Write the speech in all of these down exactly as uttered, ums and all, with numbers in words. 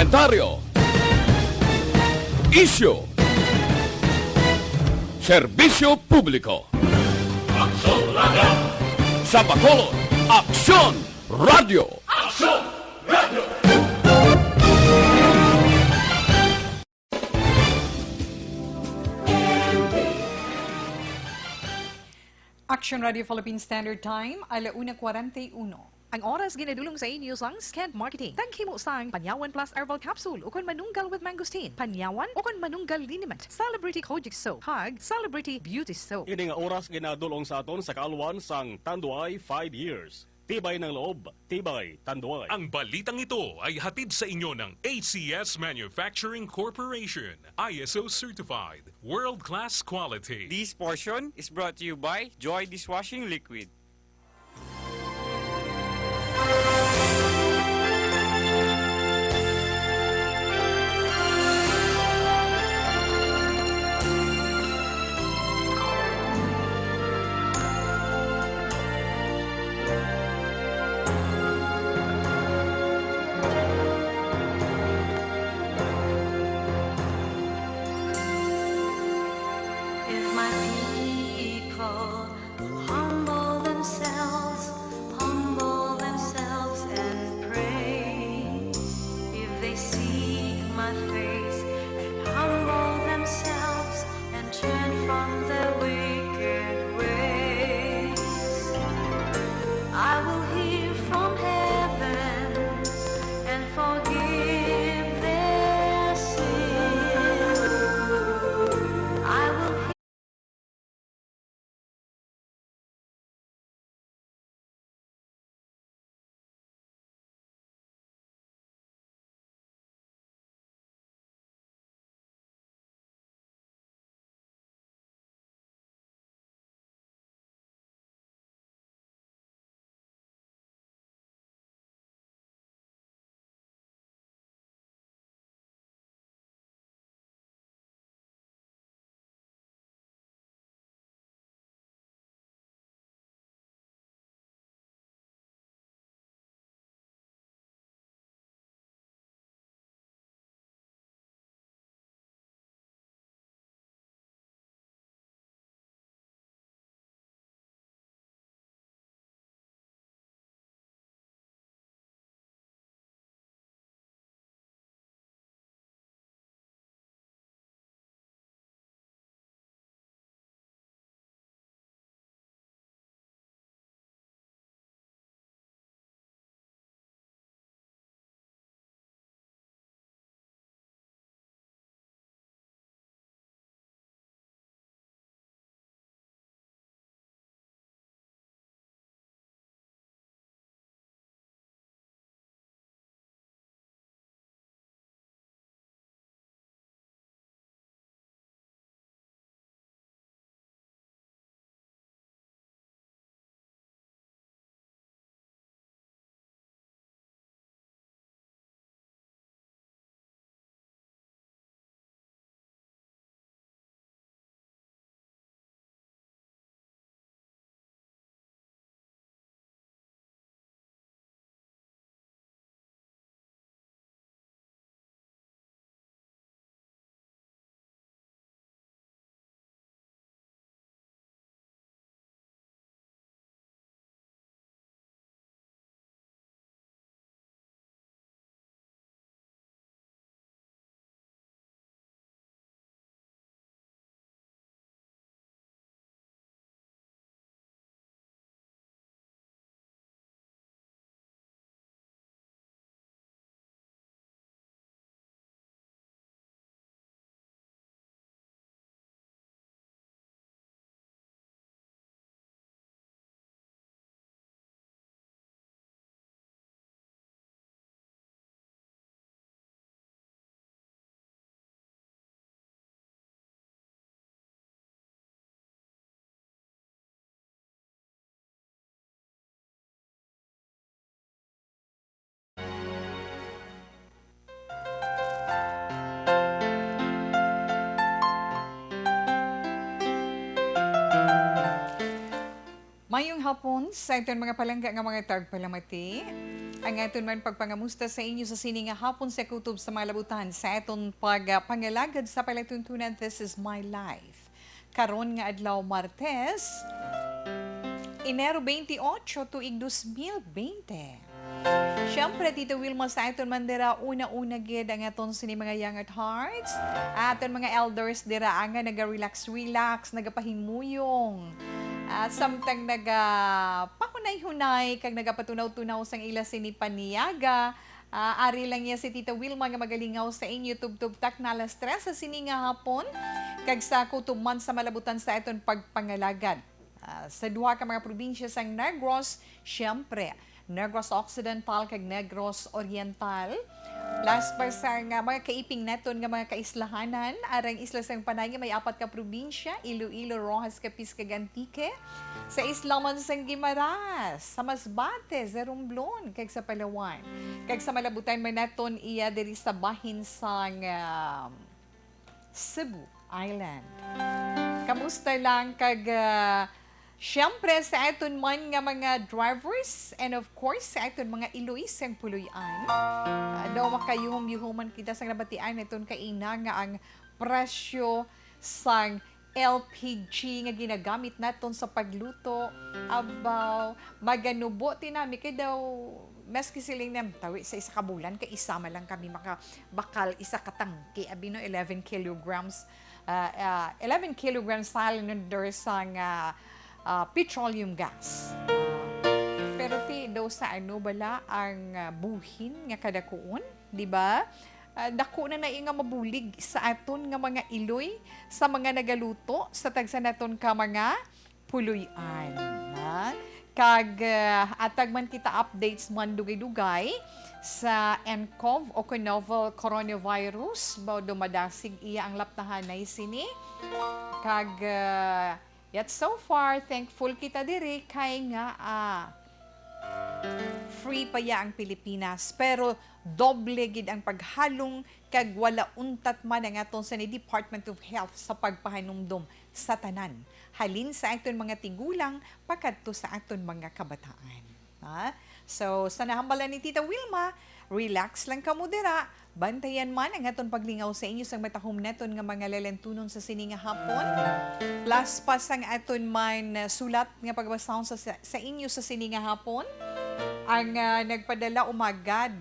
Komentaryo. Isyu. Serbisyo publiko. Aksyon Radio. Sa Bacolod, Aksyon Radio. Aksyon Radio. Action Radio Philippine Standard Time, ala una kwarenta y uno. Ang oras ginadulong sa inyo sang Skent Marketing. Taghimo sang Panyawan Plus Herbal Capsule ukon Manunggal with Mangosteen, Panyawan ukon Manunggal Liniment, Celebrity Kojic Soap, kag Celebrity Beauty Soap. Ini nga oras ginadulong sa aton sa kaalwan sang Tanduay five years. Tibay ng loob, tibay Tanduay. Ang balitang ito ay hatid sa inyo ng A C S Manufacturing Corporation, I S O certified, world-class quality. This portion is brought to you by Joy Dishwashing Liquid. If my people will humble themselves, humble themselves and pray. If they seek my face and humble themselves and turn from their wicked ways, I will hear from heaven and forgive their sin. I will Mayong hapon sa aton mga palangga nga mga tagpalamati. Ang aton man pagpangamusta sa inyo sa sini nga hapon sa kutob sa mga labutan sa aton pagpangalagad sa palatuntunan, This Is My Life. Karon nga adlaw, Martes, Enero twenty-eight, tuig dos mil bente. Siyempre, Tita Wilma, sa aton man dira, una-una gid ang aton sini mga young at hearts, aton mga elders dira, ang nga naga-relax-relax, nagapahimuyong, at samtang nagapahunay-hunay kag nagapatunaw-tunaw sang ila sini paniaga. Ah, ari lang niya si Tita Wilma nga magalingaw sa inyo tubtob takna alas tres sa sini nga hapon, kag sa kutob man sa malabutan sa aton pagpangalagad. Ah, sa duha ka mga probinsya sang Negros, siyempre, Negros Occidental kag Negros Oriental. Plus pa sa nga mga kaiping naton nga mga kaislahanan, arang isla sang Panay nga may apat ka probinsya, Iloilo, Roxas, Capiz, kag Antique. Sa isla man sang Guimaras, sa Masbate, sa Romblon, kag sa Palawan. Kag sa malabutan man naton iya diri sa bahin sang, ah, Cebu Island. Kamusta lang kag, ah, siyempre sa aton man nga mga drivers and of course sa aton mga iloy sang puloy-an. Ah, daw makayuhom-yuhoman kita sa nabatian naton kaina nga ang presyo sang L P G nga ginagamit naton sa pagluto. Abaw, maganubo ti nami kay daw maski siling nam tawi sa isa ka bulan kay isa man lang kami makabakal isa ka tangke, abi no, eleven kilograms, ah, ah, eleven kilogram cylinder sang, ah, ah, petroleum gas. Ah, pero ti daw sa ano bala ang, ah, buhin nga kadakuon, di ba? Ah, dako na na nga mabulig sa aton nga mga iloy sa mga nagaluto sa tagsa naton ka mga puloy-an, ha? Kag, ah, atag man kita updates man dugay-dugay sa N C O V o kon novel coronavirus, ba dumadasig iya ang laptahanay sini. Kag, ah, yet so far, thankful kita diri kay nga, ah, free pa ya ang Pilipinas, pero doble gid ang paghalong kag wala untat man ang aton sa ni Department of Health sa pagpahanumdom sa tanan, halin sa aton mga tigulang pakadto sa aton mga kabataan. Ha? So, sa nahambalan ni Tita Wilma, relax lang kamo dira. Bantayan man ang aton paglingaw sa inyo sang matahom naton nga mga lalantunon sa sini nga hapon. Plus pa sang aton man, uh, sulat nga pagbasahon sa, sa, sa inyo sa sini nga hapon. Ang, uh, nagpadala umagad,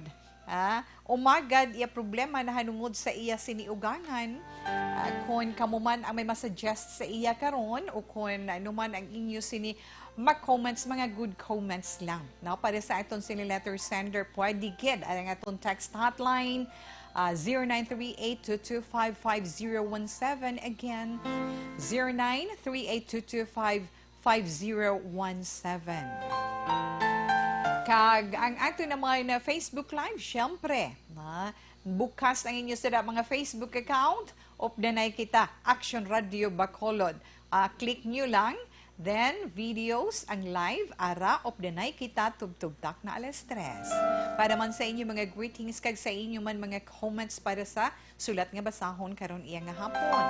ah, umagad iya problema nahanungod sa iya sini ugangan. Ah, kon kamo man ang may masuggest sa iya karon o kon ano man ang inyo sini ma-comments, mga good comments lang, no? Para sa aton sini letter sender, pwede gid ang aton text hotline, ah, zero nine three eight two two five five zero one seven. Again, zero nine three eight two two five five zero one seven. Kag ang ato naman na Facebook Live, syempre, na bukas ang inyo sila mga Facebook account, Updanay Kita, Action Radio Bacolod. Ah, click nyo lang, then videos, ang live, ara, Updanay Kita, tubtub takna alas tres. Para man sa inyo mga greetings, kag sa inyo man mga comments para sa sulat nga basahon karon iya nga hapon.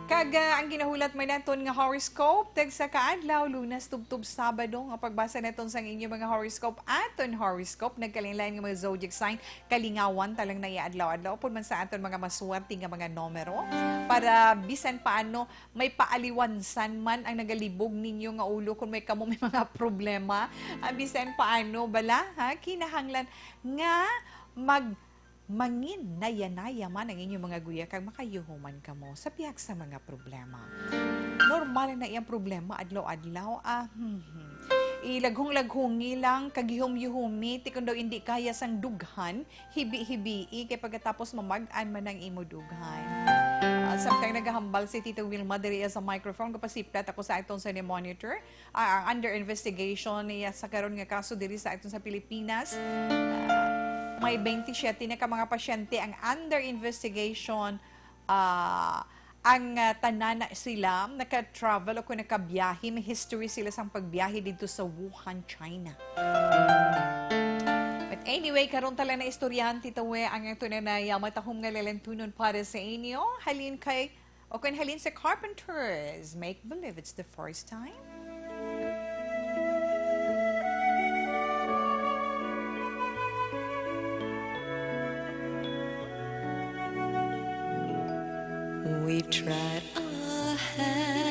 Kag, ah, ang ginahulat man naton nga horoscope, tagsa ka adlaw, Lunes tubtob Sabado, nga pagbasa naton sang inyo mga horoscope, aton horoscope, nagkalain-lain nga mga zodiac sign, kalingawan talang na iya adlaw-adlaw, upod man sa aton mga maswerte nga mga numero, para bisan paano may paaliwansan man ang nagalibog ninyo nga ulo, kung may kamo may mga problema, ah, bisan paano bala, ha, kinahanglan nga mag mangin naya-naya man ang inyong mga guya kag makayuhuman kamo sa pihak sa mga problema. Normal na iyang problema adlaw-adlaw, ah, hmm, hmm. Ilaghong-laghungi lang, kagihom-yuhumi, ti kun daw indi kaya sang dughan, hibi-hibii, kay pagkatapos mamag-an man ang imo dughan. Ah, samtang nagahambal si Tito Wilma diri sa microphone, kapasiplat ako sa atong sa monitor. Ah, ang under investigation niya sa karon nga kaso diri sa aton sa Pilipinas. Ah, may twenty-seven na ka mga pasyente ang under investigation. Ah, ang, ah, tanan na sila naka-travel o kung nakabiyahe, may history sila sang pagbiyahe dito sa Wuhan, China. But anyway, karon tala na istoryahan, Tita We, ang ato na na, ah, matahom nga lalantunon para sa inyo. Halin kay O kon halin sa Carpenters, Make Believe It's the First Time. We tried our hand.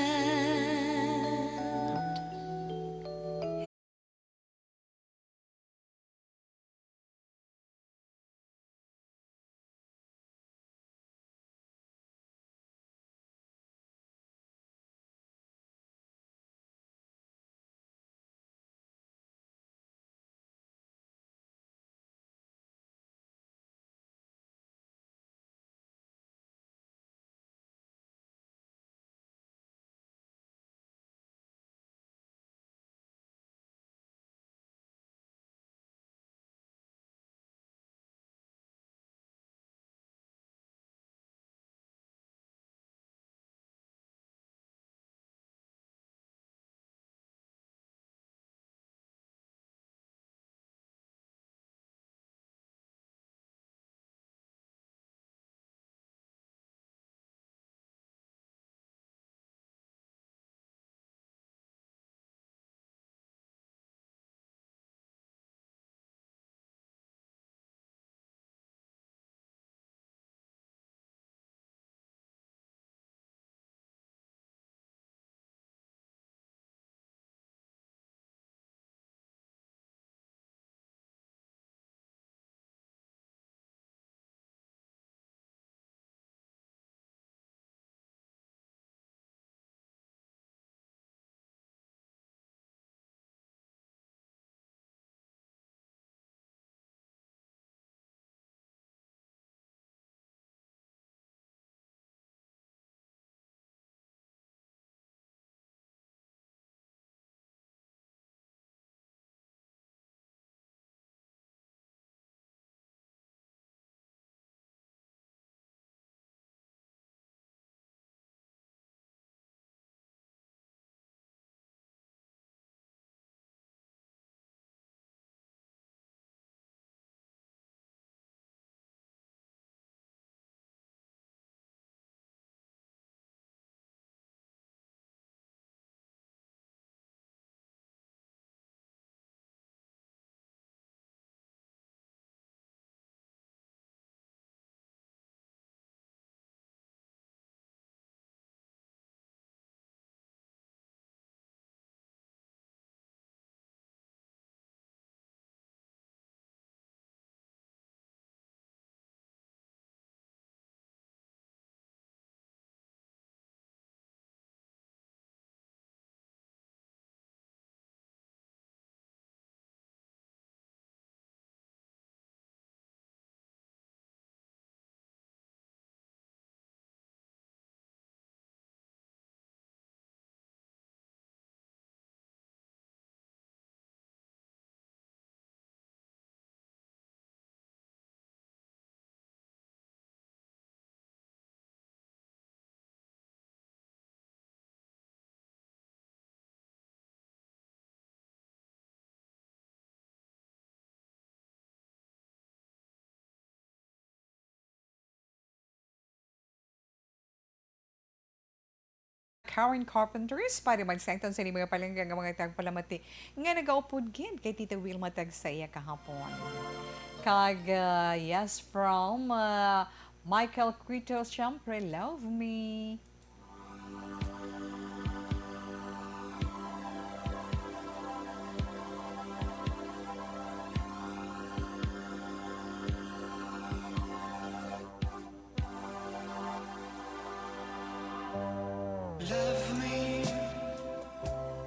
Karen Carpenter, Spider-Man Sengton sa ining mga palangga nga mga tagpalamati nga nagaupod gid kay Tita Wilma tag sa iya kahapon. Kag, ah, yes, from, ah, Michael Quito, siyempre, Love Me. Love me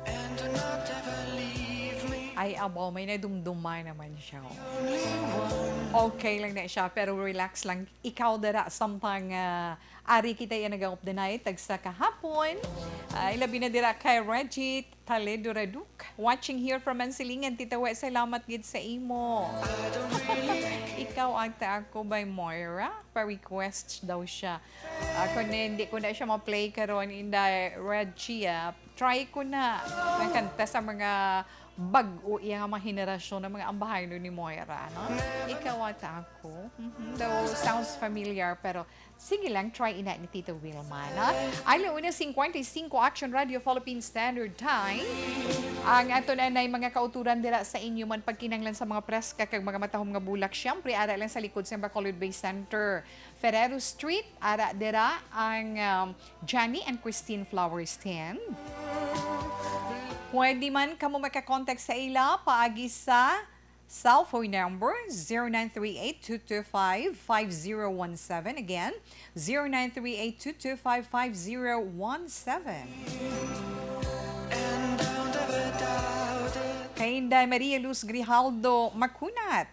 and do not ever leave me. Ay, abo, may nadumduman naman siya. Okay lang na siya, pero relax lang. Ikaw dara, samtang, ah, ari kita yan nag-up the night, tagsa kahapon. Ay, labi na dira kay Reggie Taledo Raduk. Watching here from Mansilingan, Tita We, salamat gid sa imo. Ikaw ang ta ako by Moira. Pa-request daw siya. Ako na, hindi ko na siya ma-play karon, Inday Red Chia. Try ko na ang kanta sa mga bag-o iya nga mga henerasyon ng mga ambahayon ni Moira, no? Ikaw at ako. Mhm. Though sounds familiar, pero sige lang, try ina ni Tita Wilma, no? Ala una cincuenta y cinco, Action Radio Philippine Standard Time. Ang aton anay mga kauturan dira sa inyo man pagkinahanglan sa mga preska kag mga matahom nga bulak, siyempre, ara lang sa likod sa Bacolod Bay Center. Ferrero Street, ara dira ang, um, Johnny and Christine Flower Stand. Pwede man kamo makakontak sa ila paagi sa cellphone number zero nine three eight two two five five zero one seven. Again, zero nine three eight two two five five zero one seven. Kay Inday Maria Luz Grijaldo Makunat,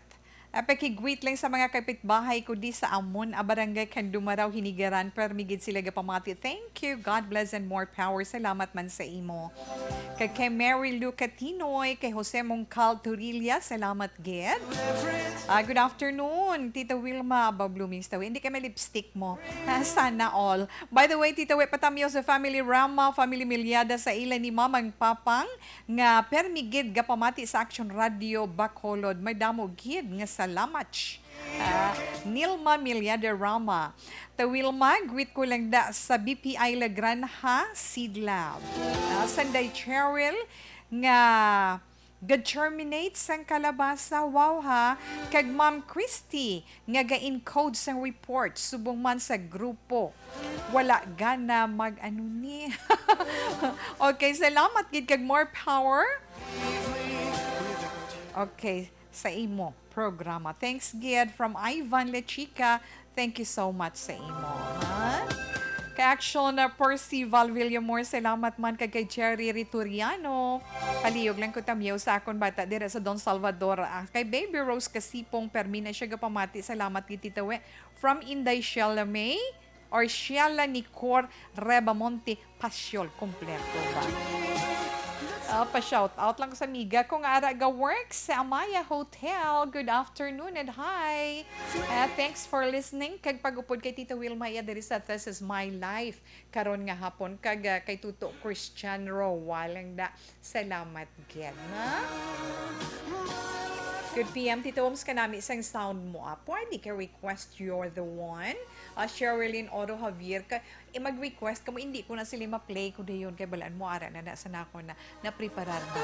ah, pakigwit lang sa mga kapitbahay ko di sa amon a barangay Candumaraw, Hinigaran. Permi gid sila gapamati. Thank you. God bless and more power. Salamat man sa imo. Kag kay Mary Lou Catinoy, kay Jose Mongcal Torilla, salamat gid. Ah, good afternoon, Tita Wilma. Aba, blooming sa tawi. Hindi kay may lipstick mo. Ah, sana all. By the way, Tita Wi, patamyo sa family Rama, family Milyada, sa ila ni Mamang Papang, nga permi gid gapamati sa Action Radio Bacolod. May damo gid nga salamat. Ah, Nilma Milyada Rama. Tita Wilma, greet ko lang da sa B P I La Granja Seed Lab. Ah, Sanday Cheryl nga ga-germinate sang kalabasa, wow ha, kag Ma'am Christy nga ga-encode sang report subong man sa grupo. Wala gana mag-ano ni. Okay, salamat gid kag more power. Okay, sa imo programa. Thanks gid from Ivan Lechica. Thank you so much sa imo, ha? Kay Action, uh, Percival Villamor, salamat man kag kay Jerry Ritoriano. Palihog lang ko tamyaw sa akon bata dira sa Don Salvador. Ah, kay Baby Rose Kasipong, permi na siya gapamati. Salamat gid, Tita We. From Inday Sheila May or Sheila Nicor Rebamonte Pasiol, kompleto ba? Ah, pa-shout out lang sa amiga ko nga ara ga work sa Amaya Hotel. Good afternoon and hi. Ah, thanks for listening. Kag pag-upod kay Tita Wilma, iya diri sa This Is My Life karon nga hapon. Kag, ah, kay Tuto Christian Roa lang da. Salamat gid, ha? Good P M, Tita Woms, kanami sang sound mo, ah. Pwede ka request You're the One? Ah, Sherilyn Oro Javier, ka, eh, mag-request ka mo, hindi ko na sila ma-play ko dayon, kay balaan mo, ara na na sa nako na, napreparar na.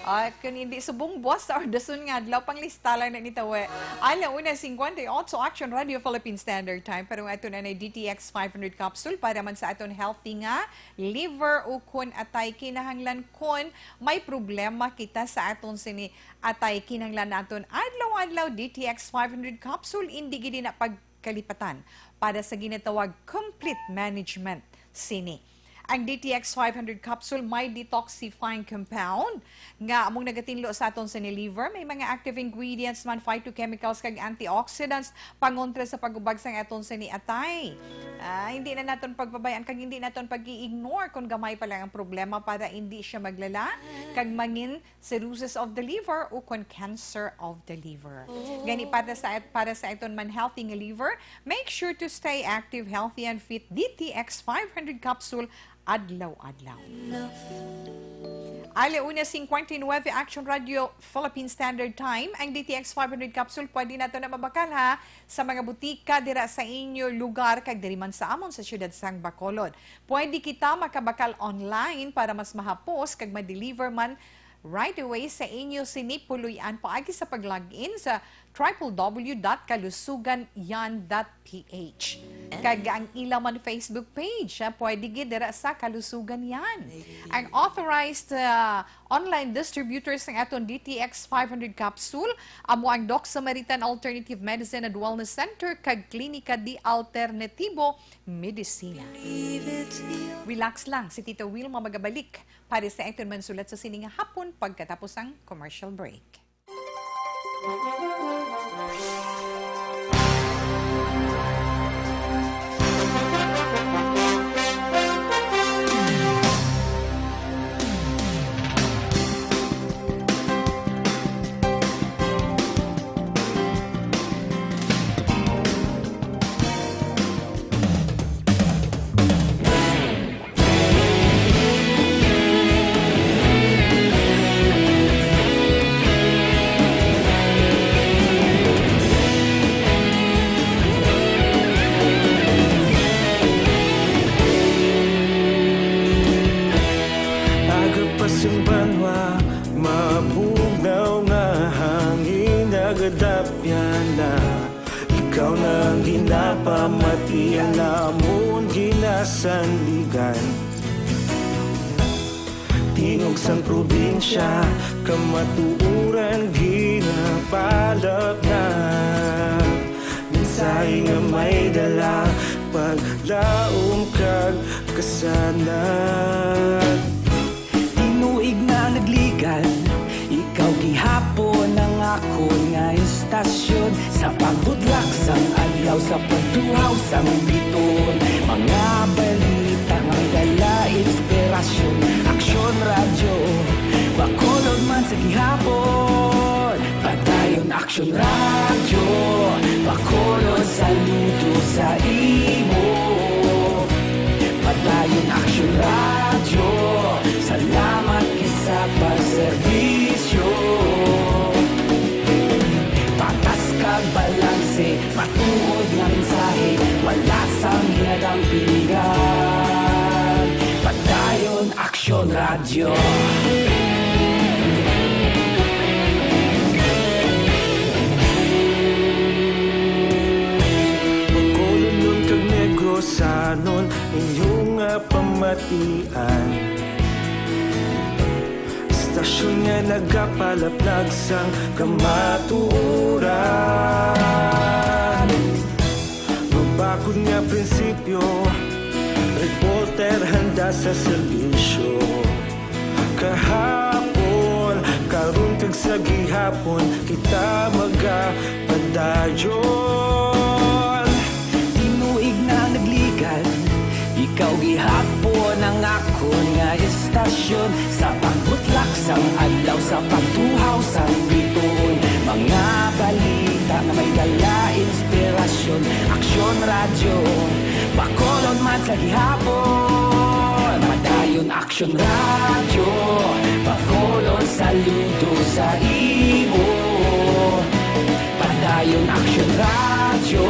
Ah, kung hindi, subong buwas sa ordason nga adlaw, panglista lang na ni Tawe. Ala una, cincuenta y ocho, Action Radio Philippine Standard Time, pero ato na na D T X five hundred capsule para man sa aton healthy nga liver ukon atay. Kinahanglan kon may problema kita sa aton sini atay, kinahanglan naton adlaw-adlaw D T X five hundred capsule, indi gid na pagkalipatan para sa ginatawag complete management sini. Ang D T X five hundred capsule may detoxifying compound nga among nagatinlo sa aton sini liver. May mga active ingredients man, phytochemicals, kag antioxidants pangontra sa pag-ubag sang aton sini atay. Ah, hindi na naton pagpabayaan kag hindi naton pag-i-ignore kung gamay pa lang ang problema para hindi siya maglala kag mangin cirrhosis of the liver ukon cancer of the liver. Gani, para sa, para sa aton man healthy nga liver, make sure to stay active, healthy, and fit. D T X five hundred capsule adlaw-adlaw. Ala una cincuenta y nueve, Action Radio Philippine Standard Time. Ang D T X five hundred capsule pwede nato na mabakal, ha, sa mga butika dira sa inyo lugar kag diri man sa amon sa siyudad sang Bacolod. Pwede kita makabakal online para mas mahapos kag ma-deliver man right away sa inyo sini puloy-an paagi sa pag-log in sa triple W dot kalusugan yan dot P H. Kag ang ila man Facebook page, ah, pwede gid dira sa Kalusugan Yan. Ang authorized, ah, online distributors ng aton D T X five hundred capsule amo ang Doc Samaritan Alternative Medicine and Wellness Center kag Klinika di Alternativo Medicina. Relax lang, si Tita Wilma magabalik para sa aton mansulat sa sini nga hapon pagkatapos ang commercial break. Mati ang amon ginasandigan. Tingog sang probinsya, kamatuoran ginapalapnag. Mensahe nga may dala, paglaom kag kasanag. Tinuig na nagligan, ikaw gihapon ang akon nga istasyon. Sa pagbutlak sang adlaw, sa pagtuhaw sang bituon, mga balita nga may dala inspirasyon. Aksyon Radyo, Bacolod man sa gihapon. Padayon Aksyon Radyo, Bacolod, saludo sa imo. Padayon Aksyon Radyo, salamat gid sa pagserbisyo. Patas kag balanse, matuod nga mensahe, wala sang ginadampigan. Padayon Aksyon Radyo. Bacolodnon kag Negrosanon, inyo nga pamatian. Istasyon nga nagapalapnag sang kamatuoran. Mabakod nga prinsipyo, reporter handa sa serbisyo. Kahapon, karon kag sa gihapon, kita magapadayon. Tinuig na nagligan, ikaw gihapon ang akon nga istasyon. Sa pagbutlak sang adlaw, sa pagtuhaw sang bituon, mga balita nga may dala inspirasyon. Aksyon Radyo, Bacolod man sa gihapon. Padayon Aksyon Radyo, Bacolod, saludo sa imo. Padayon Aksyon Radyo,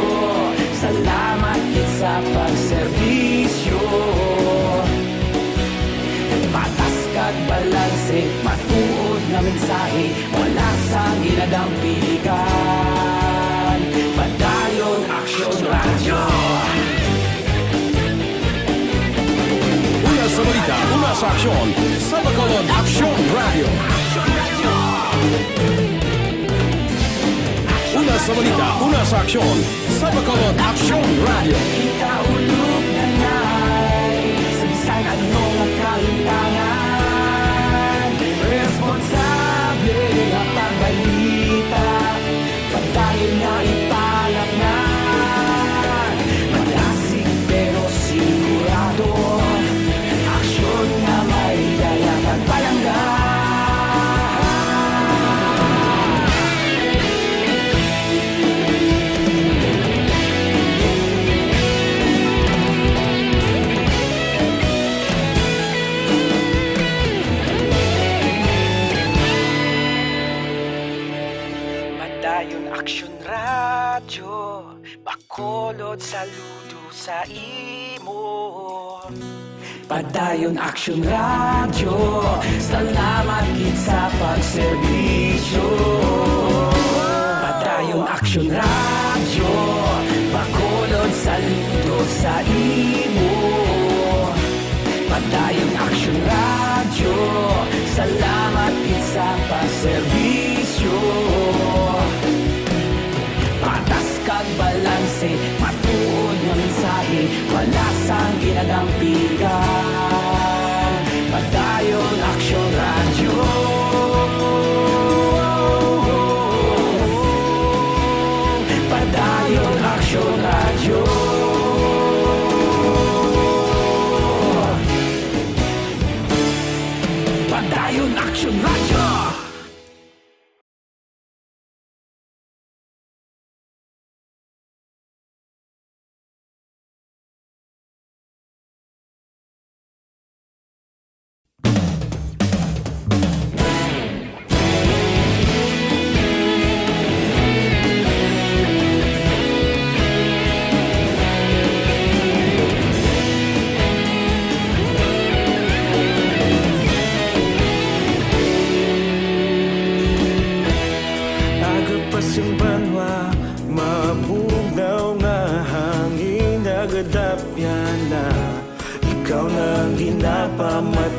salamat gid sa pagserbisyo. Patas kag balanse, matuod nga mensahe, wala sang ginadampigan. Padayon Aksyon Radyo. Una sa balita, una sa aksyon, sa Bacolod Aksyon Radyo. Una sa balita, una sa aksyon, sa Bacolod Aksyon Radyo. Kita ulog na nay, sa bisan ano nga kahintangan, responsable nga pagbalita. Padayon nga ipalapngan, madasig pero sigurado, aksyon nga may dala kag palangga. Padayon Aksyon Radyo, Bacolod, saludo sa imo. Padayon Aksyon Radyo, salamat gid sa pagserbisyo. Padayon Aksyon Radyo, Bacolod, saludo sa imo. Padayon Aksyon Radyo, salamat gid sa pagserbisyo. Patas kag balanse, matuod nga mensahe, wala sang ginadampigan. Padayon Aksyon Radyo. Padayon Aksyon Radyo. Padayon Aksyon Radyo.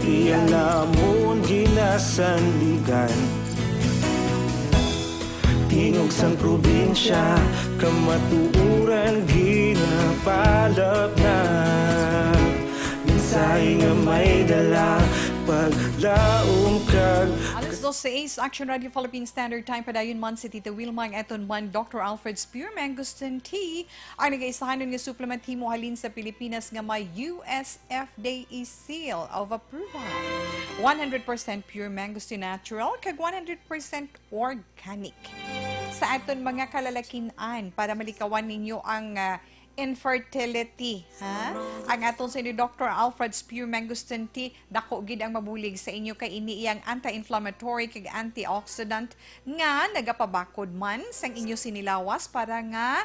Iya namon ginasandigan. Tingog sang probinsya, kamatuoran ginapalapnag. Mensahe nga may dala, paglaom kag Alas dos seis, Action Radio Philippine Standard Time. Padayon man si Tita Wilma ang aton man Doctor Alfred Spear Mangosteen Tea, ang nagaisahanon nga supplement himo halin sa Pilipinas nga may U S F D A seal of approval. One hundred percent pure mangosteen natural kag one hundred percent organic. Sa aton mga kalalakin-an, para malikawan ninyo ang, ah, infertility, ha? Ang aton sa inyo Doctor Alfred's Pure Mangosteen Tea, dako gid ang mabulig sa inyo kay ini iyang anti-inflammatory kag antioxidant nga nagapabakod man sang inyo sinilawas para nga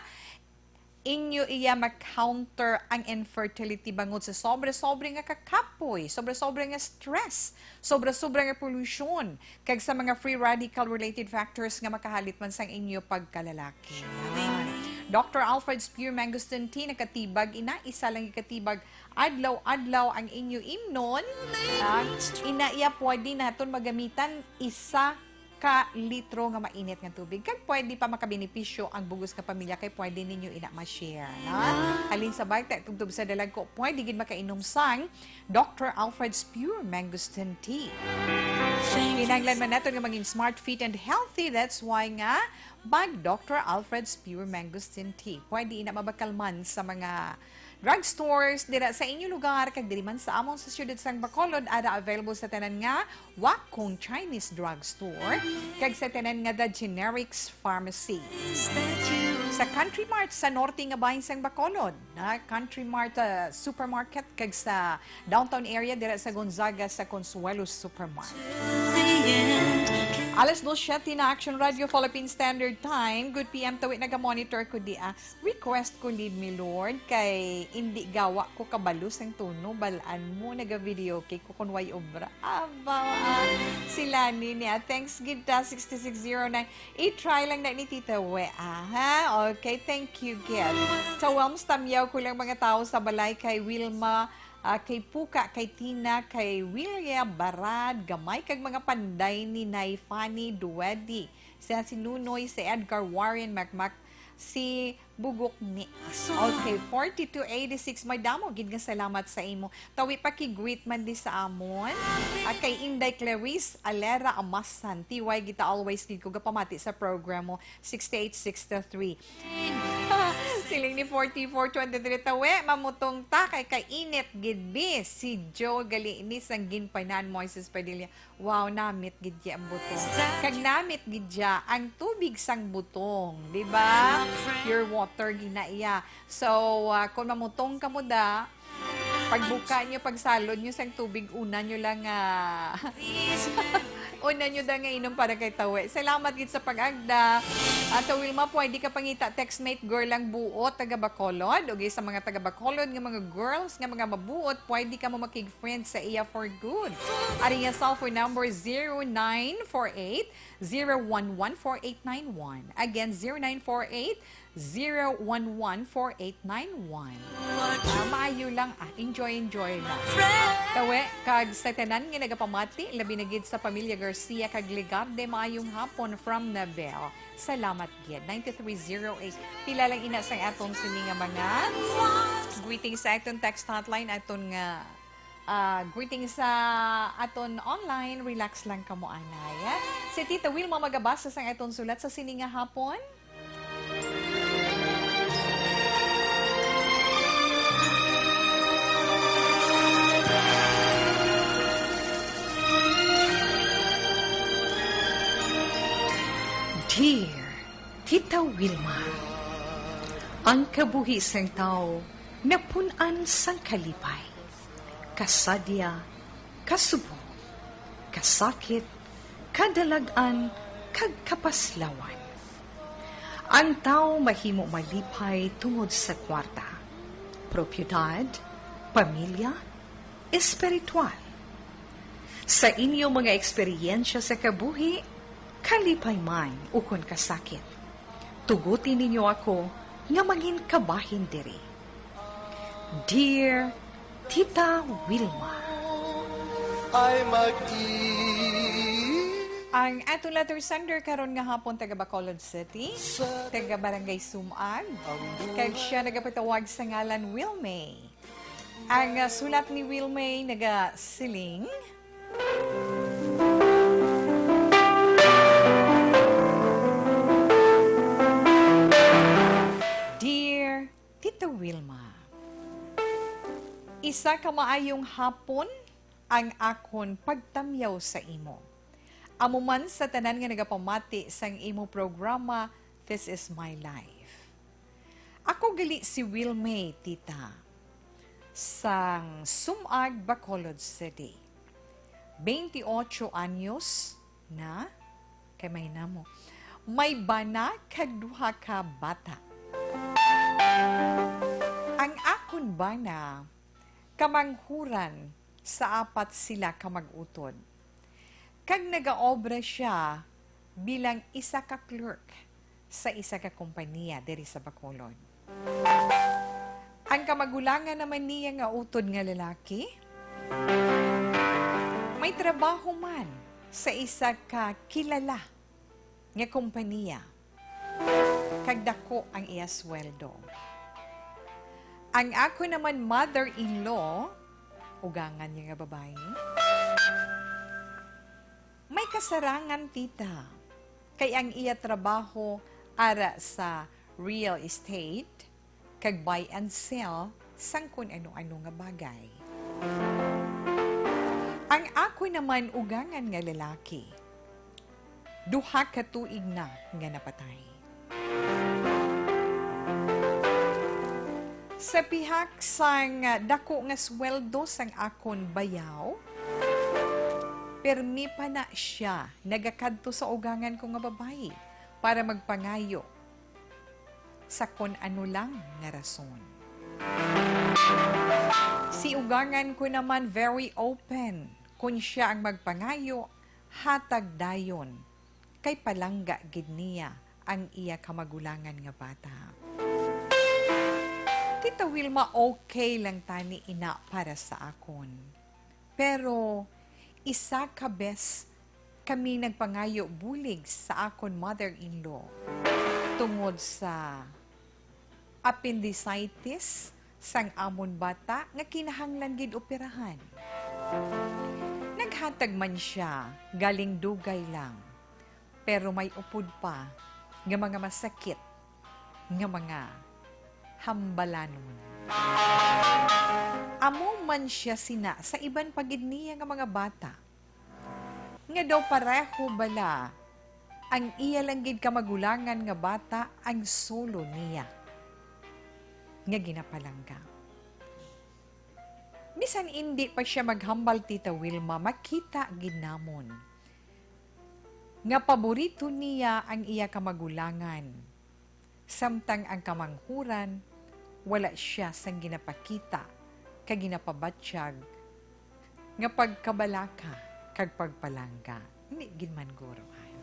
inyo iya ma-counter ang infertility bangod sa sobra-sobra nga kakapoy, sobra-sobra nga stress, sobra-sobra nga polusyon, kag sa mga free radical related factors nga makahalit man sang inyo pagkalalaki. Yan. Doctor Alfred's Pure Mangosteen Tea nakatibag, ina, isa lang ikatibag adlaw-adlaw ang inyo imnon. Ah, ina, iya pwede naton magamitan isa ka litro nga mainit nga tubig. Kag pwede pa makabenepisyo ang bug-os nga pamilya kay pwede ninyo ina ma-share, no? Halin sa bayta tubtob sa dalagko, pwede gid makainom sang Doctor Alfred's Pure Mangosteen Tea. Kinahanglan man naton nga maging smart, fit, and healthy. That's why nga mag Doctor Alfred's Pure Mangosteen Tea. Pwede ina mabakal man sa mga drugstores dira sa inyo lugar, kag diri man sa amon sa siyudad sang Bacolod, ara available sa tanan nga Wacong Chinese Drugstore kag sa tanan nga The Generics Pharmacy. Sa Country Mart sa norte nga bahin sang Bacolod, na Country Mart, ah, Supermarket, kag sa downtown area dira sa Gonzaga sa Consuelo Supermart. Alas dos siyete na, Action Radio Philippine Standard Time. Good P M, tawi, naga-monitor ko di, ah. Request ko, "Lead me, Lord," kay indi gawa ko kabalo sang tono, bal-an mo, naga-videoke ko kon way obra. Aba, ah, si Lani niya, thanks gid ta, sixty-six zero nine. I-try lang na ni Tita We, ah, ha? Okay, thank you gid. Sa Wams, tamyaw ko lang mga tao sa balay kay Wilma, ah, kay Puka, kay Tina, kay Willia Barad, gamay kag mga panday ni Nay Fanny Duedi, si, si Nunoy, si Edgar Warren Macmac, si Bugok ni. Okay, forty-two eighty-six. Madamo gid nga salamat sa imo. Tawi, paki-greet man di sa amon. Ah, kay Inday Clarice Alera Amasan, T Y, kita always gid ko gapamati sa program mo, sixty-eight sixty-three. Siling ni forty-four twenty-three, tawi, mamutong ta kay kainit gid ni si Joe gali ni sang ginpanan Moises Padilla. Wow, namit gid ya ang butong. Kag namit gid ya ang tubig sang butong, di ba? Pure water gid na iya. So, ah, kung mamutong kamo da, pagbuka nyo, pagsalod nyo sang tubig, una nyo lang, ah, una nyo da nga inom para kay tawi. Salamat gid sa pag-agda. Ato, Wilma, pwede ka pangita textmate girl ang buot, taga Bacolod. Ug sa mga taga Bacolod nga mga girls nga mga mabuot, pwede ka mo makig-friend sa iya for good. Ari nga cellphone number, zero nine four eight, zero one one, four eight nine one. Again, zero nine four eight, zero one one, four eight nine one. Ah, maayo lang, ah, enjoy, enjoy lang. Tawi, kag sa tanan nga nagapamati, labi na gid sa pamilya Garcia kag Legarde, maayong hapon from Nabel. Salamat gid. Nine three zero eight. Pila lang ina sa aton sini nga mga greetings sa aton text hotline, aton nga, ah, greetings sa aton online. Relax lang kamo, anay, eh. Si Tita Wilma magabasa sang aton sulat sa sini nga hapon. Dear Tita Wilma, ang kabuhi sang tawo napun-an sang kalipay, kasadya, kasubo, kasakit, kadalag-an, kag kapaslawan. Ang tawo mahimo malipay tungod sa kwarta, propiedad, pamilya, espiritual. Sa inyo mga eksperyensya sa kabuhi, kalipay man ukon kasakit, tuguti ninyo ako nga mangin kabahin diri. Dear Tita Wilma. Ay mag-i- Ang aton letter sender karon nga hapon, taga Bacolod City, taga Barangay Sumag, kag siya nagapatawag sa ngalan Wilmay. Ang, ah, sulat ni Wilmay nagasiling, Dear Tita Wilma, isa ka maayong hapon ang akon pagtamyaw sa imo. Amo man sa tanan nga nagapamati sang imo programa, This Is My Life. Ako gali si Wilmay, tita, sang Sumag, Bacolod City. Twenty-ocho anyos na, kay may namo. May bana kag duha ka bata. Ang akon bana, kamanghuran sa apat sila ka mag-utod. Kag nagaobra siya bilang isa ka clerk sa isa ka kompanya diri sa Bacolod. Ang kamagulangan naman niya nga utod nga lalaki, may trabaho man sa isa ka kilala nga kompanya, kag dako ang iya sweldo. Ang ako naman mother-in-law, ugangan niya nga babayi, may kasarangan, tita, kay ang iya trabaho ara sa real estate, kag buy and sell sang kun ano-ano nga bagay. Ang ako naman ugangan nga lalaki, duha ka tuig na nga napatay. Sa pihak sang dako nga sweldo sang akon bayaw, permi pa na siya nagakadto sa ugangan ko nga babayi para magpangayo sa kon ano lang nga rason. Si ugangan ko naman very open. Kon siya ang magpangayo, hatag dayon, kay palangga gid niya ang iya kamagulangan nga bata. Tita Wilma, okay lang tani ina para sa akon. Pero isa ka bes kami nagpangayo bulig sa akon mother-in-law tungod sa appendicitis sang amon bata nga kinahanglan gid operahan. Naghatag man sia galing dugay lang, pero may upod pa nga mga masakit nga mga hambalanon. Amo man sia sina sa iban pa gid niya nga mga bata, nga daw pareho bala ang iya lang gid kamagulangan nga bata ang solo niya nga ginapalangga. Bisan indi pa sia maghambal, Tita Wilma, makita gid namon nga paborito niya ang iya kamagulangan, samtang ang kamanghuran wala sia sang ginapakita kag ginapabatyag nga pagkabalaka kag pagpalangga. Hindi gid man guro, ano?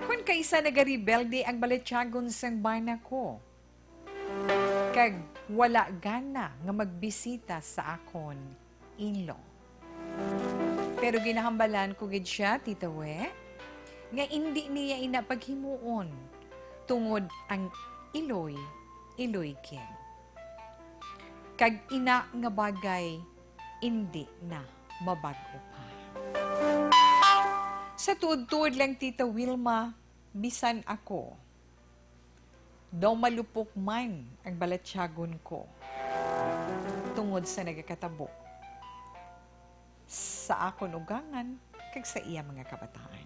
Kon kaisa nagarebelde ang balatyagon sang bana ko, kag wala gana nga magbisita sa akon in-law. Pero ginahambalan ko gid sia, Tita We, nga indi niya ina paghimuon, tungod ang iloy, iloy gid. Kag ina nga bagay, indi na mabag-o pa. Sa tuod-tuod lang, Tita Wilma, bisan ako, daw malupok man ang balatyagon ko tungod sa nagakatabo sa akon ugangan kag sa iya mga kabataan.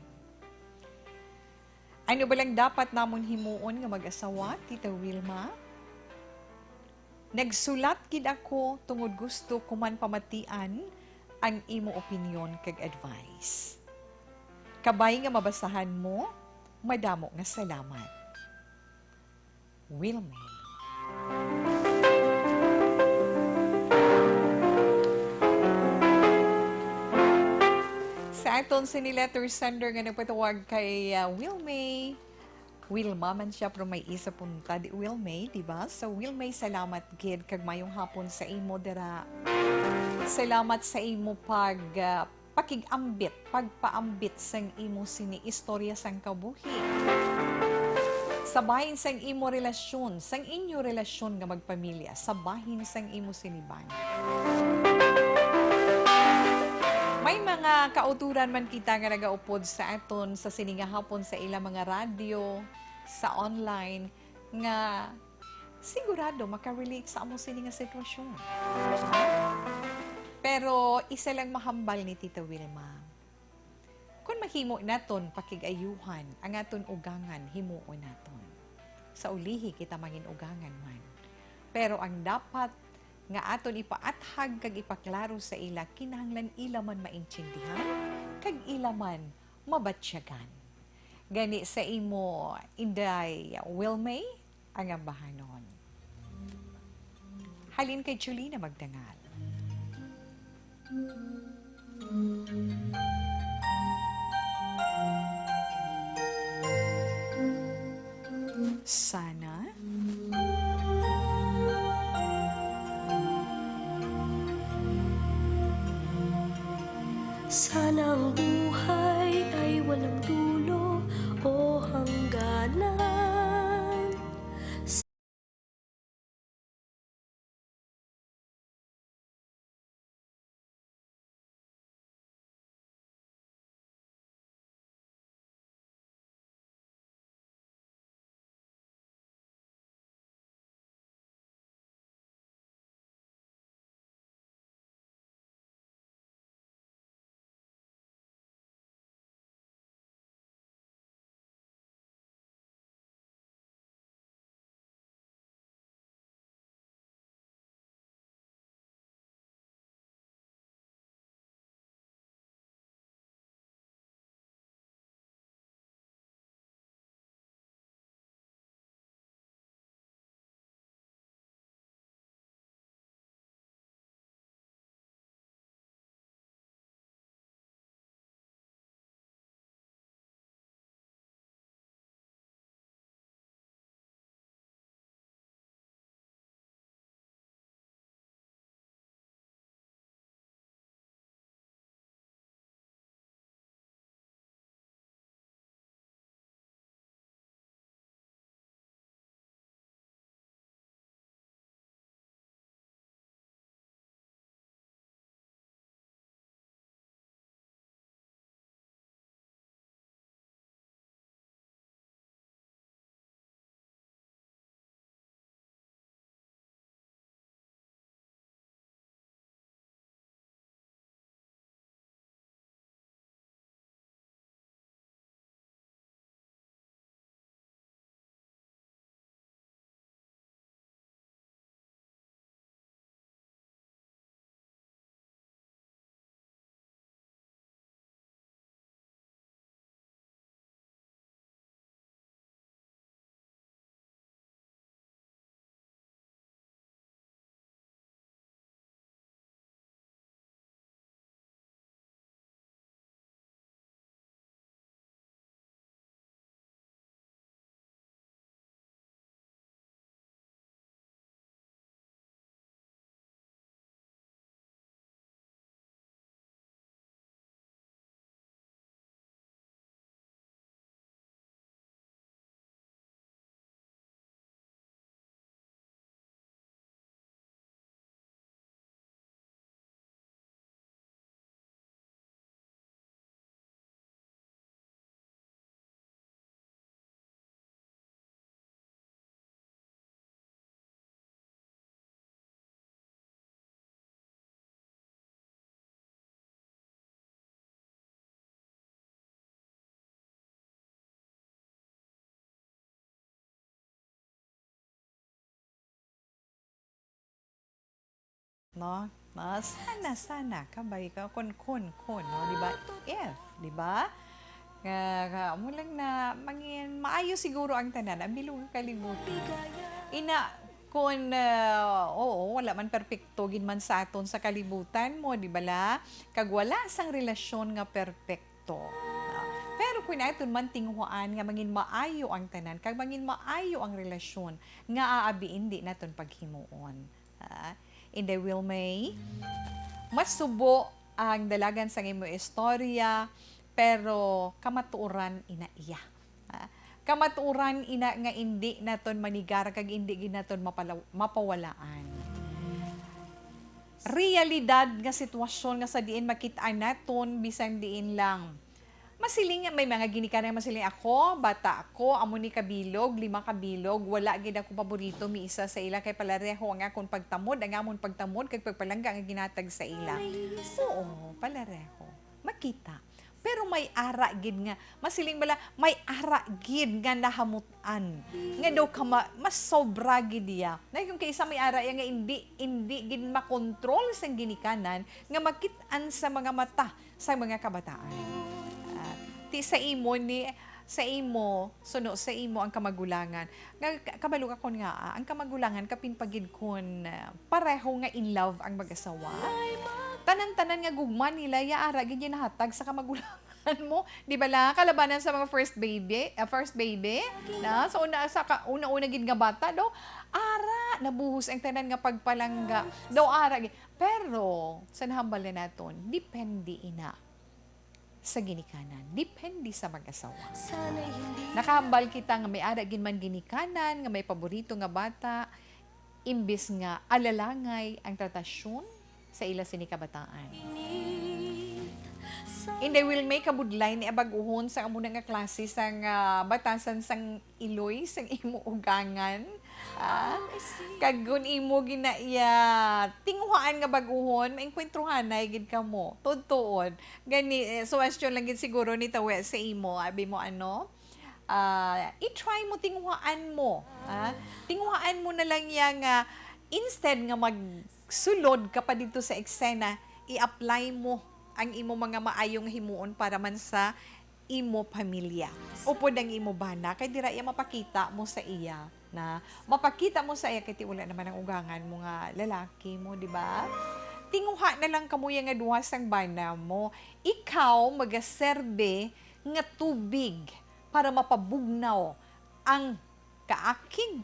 Ano ba lang dapat namon himuon nga mag-asawa, Tita Wilma? Nagsulat gid ako tungod gusto ko man pamatian ang imo opinyon kag advice. Kabay nga mabasahan mo, madamo nga salamat. Wilmay. Sa aton sini letter sender nga nagpatawag kay, ah, Wilmay, Wilma man siya, pero may isa punta di Wilmay, di ba? So, Wilmay, salamat gid kag mayong hapon sa imo dira. Salamat sa imo pag, ah, pakig-ambit, pagpaambit sang imo sini istorya sang kabuhi. Sa bahin sang imo relasyon, sang inyo relasyon nga magpamilya, sa bahin sang imo sini bana. May mga kauturan man kita nga nagaupod sa aton sa sini nga hapon sa ila mga radyo, sa online, nga sigurado makarelate sa amo sini nga sitwasyon. Pero isa lang mahambal ni Tita Wilma. Kung mahimo naton pakig-ayuhan ang aton ugangan, himuon naton. Sa ulihi kita mangin-ugangan man. Pero ang dapat nga aton ipaathag kag ipaklaro sa ila, kinahanglan ila man maintindihan kag ila man mabatyagan. Gani sa imo, Inday Wilmay, ang ambahanon. Halin kay Julina magdangal. Sana. Sana ang buhay ay walang dulo o hangganan. No? No? Sana, sana. Kabay ka. Kun, kun, kun. No? Di ba? If. Di ba? Nga, nga, amo lang na mangin, maayo siguro ang tanan, ang bilog nga kalibutan. Ina, kun, ah, oo, wala man perpekto gid man sa aton sa kalibutan mo, di ba la? Kag wala sang relasyon nga perpekto. No? Pero Kung naton man tinguhaan nga mangin maayo ang tanan, kag mangin maayo ang relasyon nga aabi indi naton paghimuon. Ah, Inday Wilmay, mas subo ang dalagan sang imo istorya, pero kamatuoran ina iya. Ah, kamatuoran ina nga indi naton manigar kag indi gid naton mapalaw-, mapawalaan. Realidad nga sitwasyon nga sa diin makit-an naton bisan diin lang. Masiling nga may mga ginikanan nga masiling, "Ako, bata ako, amo ni kabilog, lima kabilog, wala gid ako paborito miisa sa ila kay palareho ang akon pagtamod, ang amon pagtamod kag pagpalangga nga ginatag sa ila." Oo, palareho. Makita. Pero may ara gid nga, masiling bala, may ara gid nga nahamutan. Nga daw ka ma-, mas sobra gid iya. Na kung kay isa may ara iya nga indi, indi gid makontrol sang ginikanan nga makit-an sa mga mata sa mga kabataan. Ah, ti sa imo ni, sa imo, suno sa imo ang kamagulangan. Nga ka-, kabalo ka kon nga, ah, ang kamagulangan kapin pa gid kon, ah, pareho nga in love ang mag-asawa. Tanan-tanan nga gugma nila, ya ara gid yung nahatag sa kamagulangan mo. Di ba la, kalabanan sa mga first baby, ah, first baby? Na, sa una, sa ka-, una-una gid nga bata, daw, ara, nabuhos ang tanan nga pagpalangga. Daw, ara gid. Pero, sa nahambal na naton, depende ina sa ginikanan. Depende sa mag-asawa. Nakahambal kita nga may ara gid man ginikanan, nga may paborito nga bata, imbis nga alalangay ang tratasyon sa ila sini kabataan. Inday Wilmay, kabudlay ni abag-uhon sa amo na nga klase sang, ah, batasan sang iloy sang imo ugangan. Ah, kag kun imo ginaiya tinguhaan nga bag-uhon, maengkwentruhanay gid kamo. Tuod-tuod. Gani, eh, suwestyon lang gid siguro ni tawi sa imo. Abi mo ano? Ah, i-try mo, tinguhaan mo. Ah, tinguhaan mo na lang iya nga instead nga magsulod ka pa dito sa eksena, i-apply mo ang imo mga maayo nga himuon para man sa imo pamilya. Upod ang imo bana, kay dira iya mapakita mo sa iya na mapakita mo sa iya kay ti wala naman ang ugangan mo nga lalaki mo, di ba? Tinguha na lang kamo ya nga duha sang bana mo. Ikaw magaserbe nga tubig para mapabugnaw ang kaakig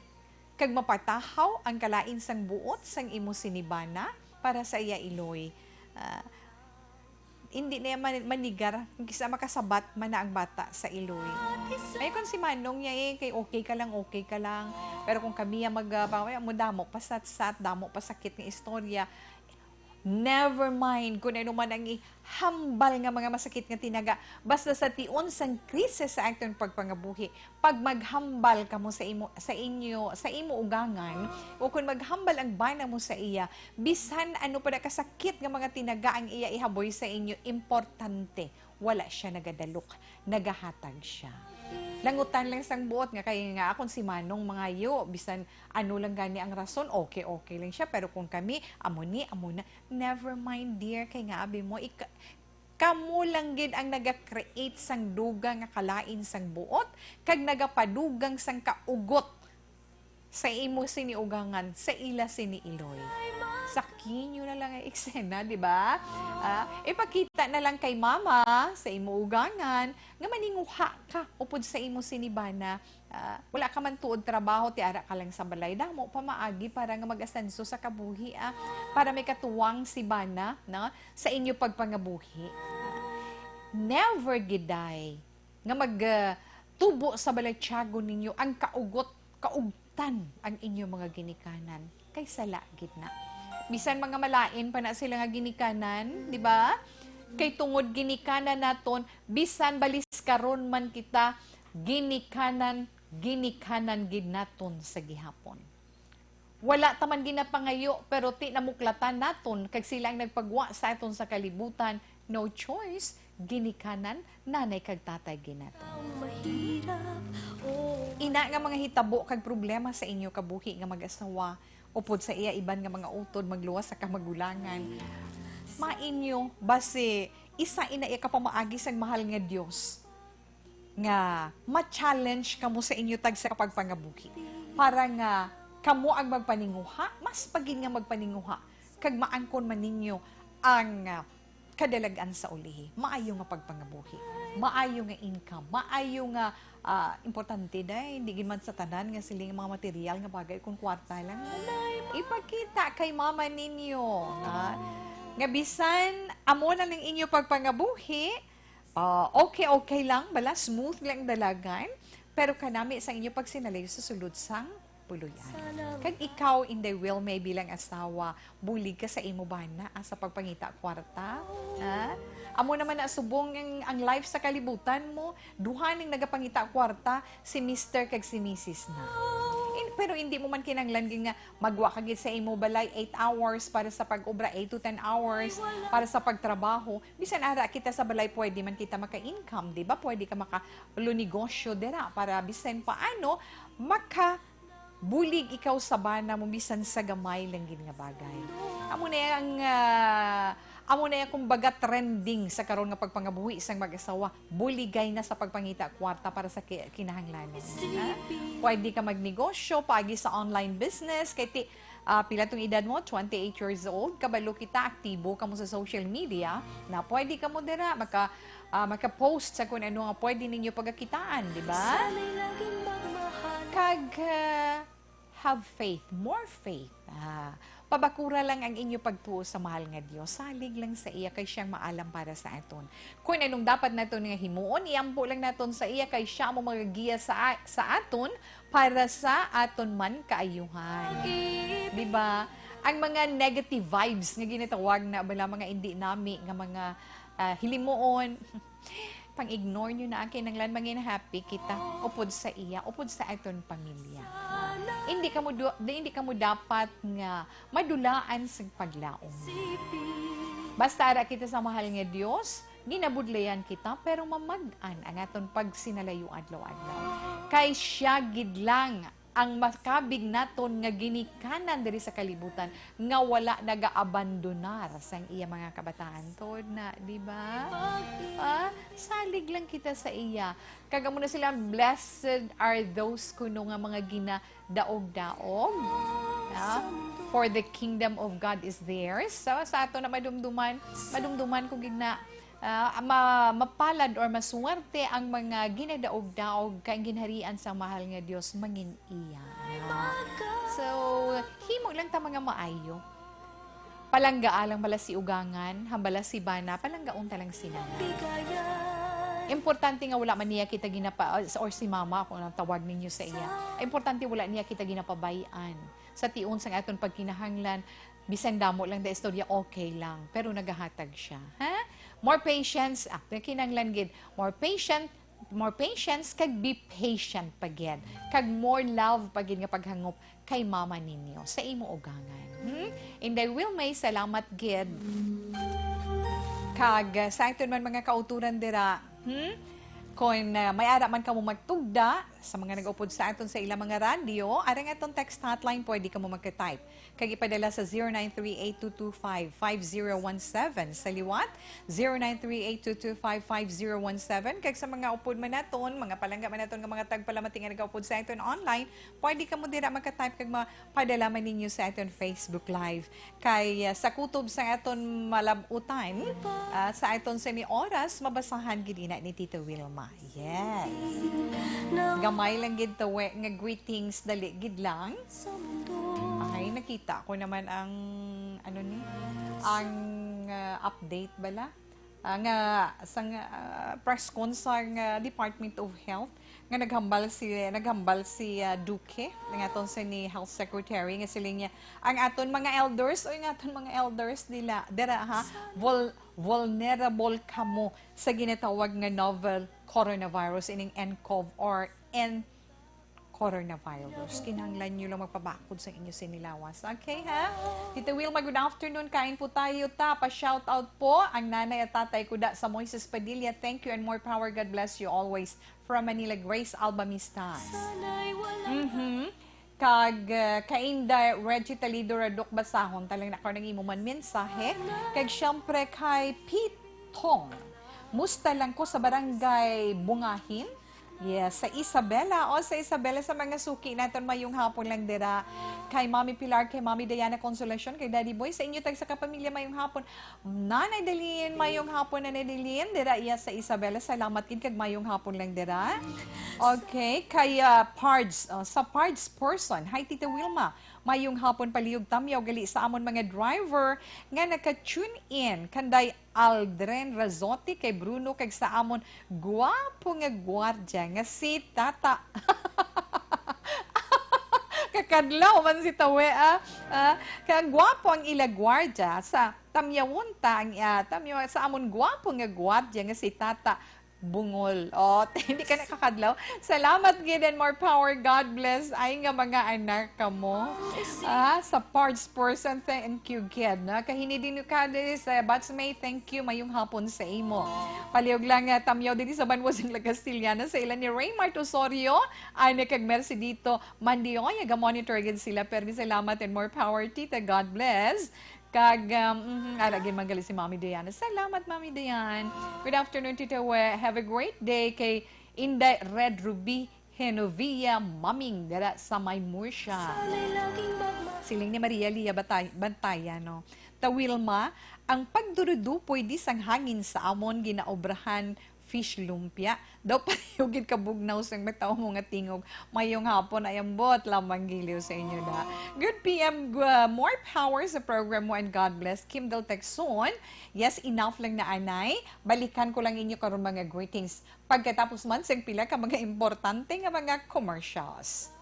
kag mapatahaw ang kalain sang buot sang imo sini bana para sa iya iloy. Ah, hindi na iya man-, manigar, kung kisa makasabat man na ang bata sa iloy. Ay, kung si Manong niya eh, kay okay ka lang, okay ka lang. Pero kung kami ang mag-, ah, pa-, mo damo pa sat-sat, damo pa sakit nga istorya, never mind kung ano man ang ihambal nga mga masakit nga tinaga. Basta sa tion sang krisis sa aton pagpangabuhi, pag maghambal kamo sa imo, sa inyo, sa imo ugangan, o kung maghambal ang bana mo sa iya, bisan ano pa na kasakit nga mga tinaga ang iya ihaboy sa inyo, importante, wala siya nagadalok, nagahatag siya. Langutan lang sang buot nga kay nga akon si Manong mangayo, bisan ano lang gani ang rason, okay, okay lang siya. Pero kung kami, amo ni, amo na, never mind, dear, kay nga abi mo, ik-, kamo lang gid ang naga-create sang dugang nga kalain sang buot, kag nagapadugang sang kaugot sa imo sini ugangan, sa ila sini iloy. Saki nyo na lang ang eksena, di ba? Ah, ipakita na lang kay mama sa imo ugangan nga maninguha ka upod sa imo sini bana. Ah, wala ka man tuod trabaho, ti ara ka lang sa balay. Damo pa maagi para nga mag-asenso sa kabuhi, ah, para may katuwang si bana, no, sa inyo pagpangabuhi. Never giday nga mag, ah, tubo sa balatyagon ninyo ang kaugot, kaugtan ang inyo mga ginikanan, kay sala gid na. Bisan mga malain pa na sila nga ginikanan, di ba? Kay tungod ginikanan naton, bisan balis karon man kita, ginikanan, ginikanan gid naton sa gihapon. Wala ta man ginapangayo, pero ti namuklatan naton, kag sila ang nagpagwa sa aton sa kalibutan. No choice, ginikanan nanay kag tatay gid naton. Ina nga mga hitabo kag problema sa inyo kabuhi nga mag-asawa, upod sa iya iban nga mga utod magluwas sa kamagulangan, mainyo basi isa ina iya ka pamaagi sang mahal nga Dios nga ma-challenge kamo sa inyo tagsa ka pagpangabuhi, para nga kamo ang magpaninguha, mas pa gid nga magpaninguha, kag maangkon man ninyo ang, ah, padalagan sa ulihi. Maayo nga pagpangabuhi. Maayo nga income. Maayo nga, ah, importante, day. Hindi gid man sa tanan nga siling mga material nga bagay kung kwarta lang. Ipakita kay mama ninyo, ha? Nga bisan amo na lang inyo pagpangabuhi, ah, okay, okay lang, bala, smooth lang dalagan, pero kanami sa inyo pagsinalayo sa sulod sang puloy-anan. Kag ikaw, Inday Wilmay, bilang asawa, bulig ka sa imo bana, ah, sa pagpangita kwarta? Ha? Amo naman na subong ang, ang life sa kalibutan mo, duha ning nagapangita kwarta, si Mister kag si Missus na. In-, pero hindi mo man kinahanglan gid nga magwa ka gid sa imo balay eight hours para sa pag-obra, eight to ten hours para sa pagtrabaho. Bisan ara kita sa balay, pwede man kita maka-income, di ba? Pwede ka makalunegosyo dira para bisan paano maka bulig ikaw sa bana mo bisan sa gamay lang gid nga bagay. Amo na ang, ah, amo na ang, kumbaga, trending sa karon nga pagpangabuhi sang mag-asawa. Buligay na sa pagpangita kwarta para sa ki-, kinahanglanon, ha? Pwede ka magnegosyo paagi sa online business kay ti, ah, pila tong edad mo? Twenty-eight years old. Kabalo kita, aktibo kamo sa social media, na pwede kamo dira maka, ah, maka-post sa kung ano nga pwede ninyo pagakitaan, di ba? Kag, ah, have faith, more faith. Ah, pabakura lang ang inyo pagtuo sa mahal nga Dios. Salig lang sa iya kay siyang maalam para sa aton. Kung anong dapat naton nga himuon, iampo lang naton sa iya kay siya mo magagiya sa, sa aton para sa aton man kaayuhan. Di ba? Ang mga negative vibes nga ginatawag na bala mga hindi nami nga mga, ah, hilimuon, pang-ignore nyo na, ang kinahanglan mangin happy kita upod sa iya, upod sa aton pamilya. Hindi kamo du-, di, hindi kamo dapat nga madulaan sa paglaom. Basta ara kita sa mahal nga Dios, ginabudlayan kita, pero mamag-an ang aton pagsinalayo adlaw-adlaw. Kay siya gid lang ang makabig naton nga ginikanan diri sa kalibutan, nga wala nagaabandonar sang iya mga kabataan. Tuod na, di ba? Ah, salig lang kita sa iya. Kag amo na sila, "Blessed are those," kuno, "nga mga ginadaog-daog." Ah, "For the kingdom of God is theirs." So, sa ato na madumduman, madumduman ko gid na, ah, ma-, mapalad or maswerte ang mga ginadaog-daog, kay ang ginharian sa mahal nga Dios mangin iya. So, himo lang ta mga maayo. Palanggaa lang bala si ugangan, hambala si bana, palanggaon ta lang si nanay. Importante nga wala man niya kita ginapa-, or si mama, kung ang tawag ninyo sa iya. Importante wala niya kita ginapabay-an. Sa tion sang aton pagkinahanglan, bisan damo lang da istorya, okay lang. Pero nagahatag siya. Ha? More patience, ah, kinahanglan gid. More patient, more patience, kag be patient pa gid. Kag more love pa gid nga paghangop kay mama ninyo sa imo ugangan. Hmm? Inday Wilmay, salamat gid. Kag, ah, sa aton man mga kauturan dira, hmm? Kon, ah, may ara man kamo magtugda sa mga nag-upod sa aton sa ilang mga radyo, arang aton text hotline, pwede kamo magka-type. Kag ipadala sa zero nine three eight two two five five zero one seven. Sa liwat, zero nine three eight two two five five zero one seven. Kag sa mga upod man naton, mga palangga man naton nga mga tagpalamati nga nagaupod sa aton online, pwede kamo dira magka-type kag mapadala man ninyo sa aton Facebook Live. Kay, ah, sa kutob sa aton malab-utan, ah, sa aton sini oras, mabasahan gid ina ni Tita Wilma. Yes. Gamay lang gid tawi nga greetings, dali gid lang. Ay, nakita ko naman ang, ano ni, ang, ah, update bala. Ah, nga, sa nga, ah, press con sa nga Department of Health, nga naghambal si, naghambal si, ah, Duque, nga aton si ni Health Secretary, nga siling niya, ang aton mga elders, oy, nga aton mga elders nila, dira ha, vul-, vulnerable kamo sa ginatawag nga novel coronavirus, ining nCoV or N coronavirus. Kinahanglan nyo lang magpabakod sa inyo sinilawas. Okay, ha? Tita Wilma, good afternoon. Kain po tayo, ta. Pa-shoutout po ang nanay at tatay ko da sa Moises Padilla. Thank you and more power. God bless you always. From Manila, Grace Alba Mistas. Mhm. Kag, uh, kainda Reggie Talido Radok, basahon talang nako nang imo man mensahe. Kag siyempre kay Pitong. Musta lang ko sa barangay Bungahin? Yes, sa Isabela. O, sa Isabela, sa mga suki naton, mayong hapon lang dira. kay Mami Pilar, kay Mami Diana Consolacion, kay Daddy Boy, sa inyo tag sa kapamilya, mayong hapon. Nanay Delin, mayong hapon, Nanay Delin. Dira iya sa Isabela, salamat gid kag mayong hapon lang dira. Okay, kay, ah, Pards, oh, sa Pards person. Hi, Tita Wilma. Mayong hapon, palihog tamyaw gali sa amon mga driver nga naka-tune in. Kanday Aldrin Razotti, kay Bruno, kag sa amon gwapo nga gwardya nga si Tata. Kakadlaw man si Tawe, ah. Ah, kag gwapo ang ila gwardya sa tamyawon ta ang, ah, tamyaw sa amon gwapo nga gwardya nga si Tata Bungol. Oh, hindi ka nakakadlaw. Salamat gid and more power. God bless. Ay nga mga anak kamo. Ah, sa Pards person, thank you gid, no? Kahini din ka diri sa Batch May, thank you. Mayong hapon sa imo. Palihog lang nga tamyaw diri sa banwa sang La Castellana sa ila ni Raymart Osorio, Ana kag Mercedito Mandioy, ga-monitor gid sila. Permi salamat and more power, Tita. God bless. Kag, um, mhm, ara gid man gali si Mami Diana. Salamat, Mami Diane. Good afternoon, Tita We. Have a great day kay Inday Red Ruby Genovia Maming dira sa may Murcia. Siling ni Maria Lia Batay-, Bantaya, no? Ta Wilma, ang pagdurudo pwede sang hangin sa amon ginaobrahan fish lumpia. Daw pareho gid kabugnaw sang mataw mo nga tingog. Mayong hapon, ay ambot lamang giliw sa inyo na. Good P M, uh, more power sa program mo and God bless. Kim Del Texon, yes, enough lang na anay. Balikan ko lang inyo karon mga greetings pagkatapos man sang pila ka mga importante nga mga commercials.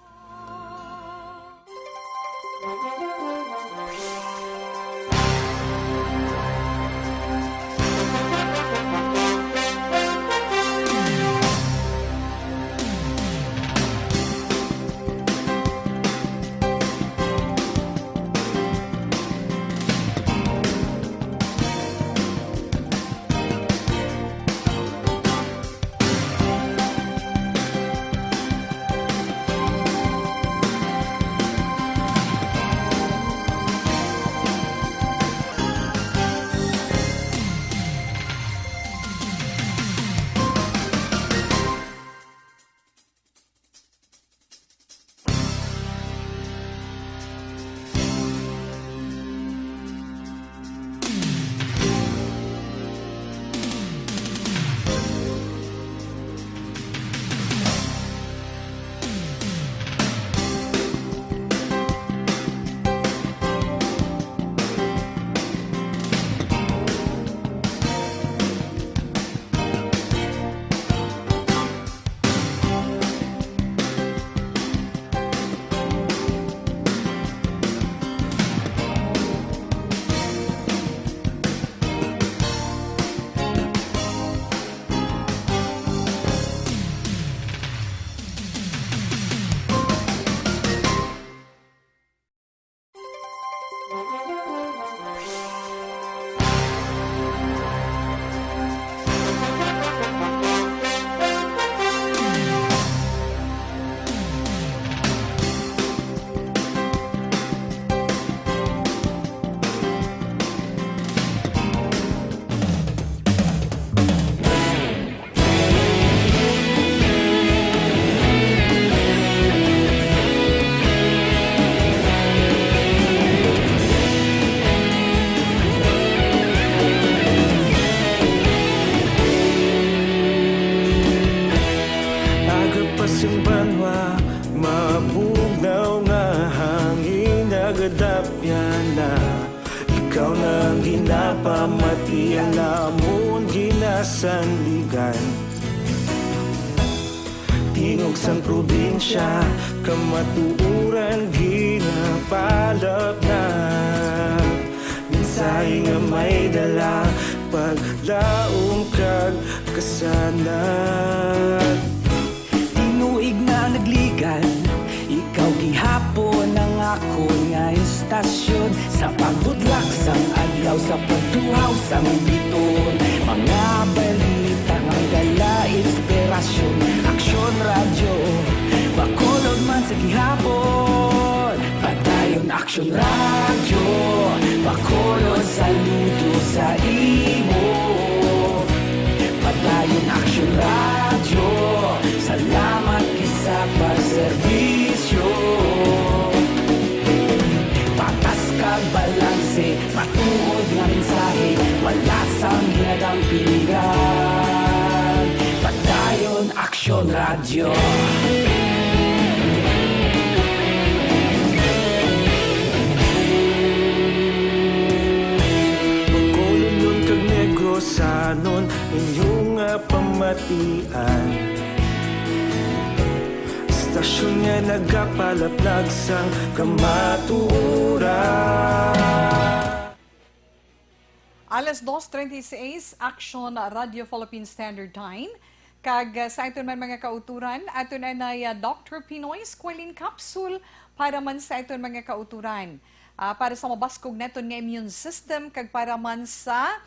Aga pa sing banwa, mabugnaw nga hangin nagadapyan na. Ikaw na ang ginapamati, ang amon ginasandigan. Tingog sang probinsya, kamatuoran ginapalapnag. Mensahe nga may dala, paglaom kag kasanag. Tinuig na nagligan, ikaw gihapon ang akon nga istasyon. Sa pagbudlak sang adlaw, sa pagtuhaw sang biton, mga balita nga dala inspirasyon. Aksyon Radyo, Bacolod man sa gihapon. Padayon Aksyon Radyo, Bacolod, saludo sa imo. Padayon Aksyon Radyo, salamat gid sa pagserbisyo. Bacolodon kag Negrosanon, inyo nga pamatian. Istasyon nga nagapalaplag sang kamatuoran. Alas dos treinta y seis, Aksyon Radio Philippine Standard Time. Kag, uh, sa aton man mga kauturan, aton anay, uh, Doctor Pinoy Squalene Capsule para man sa aton mga kauturan. Ah, para sa mabaskog naton nga immune system kag para man sa,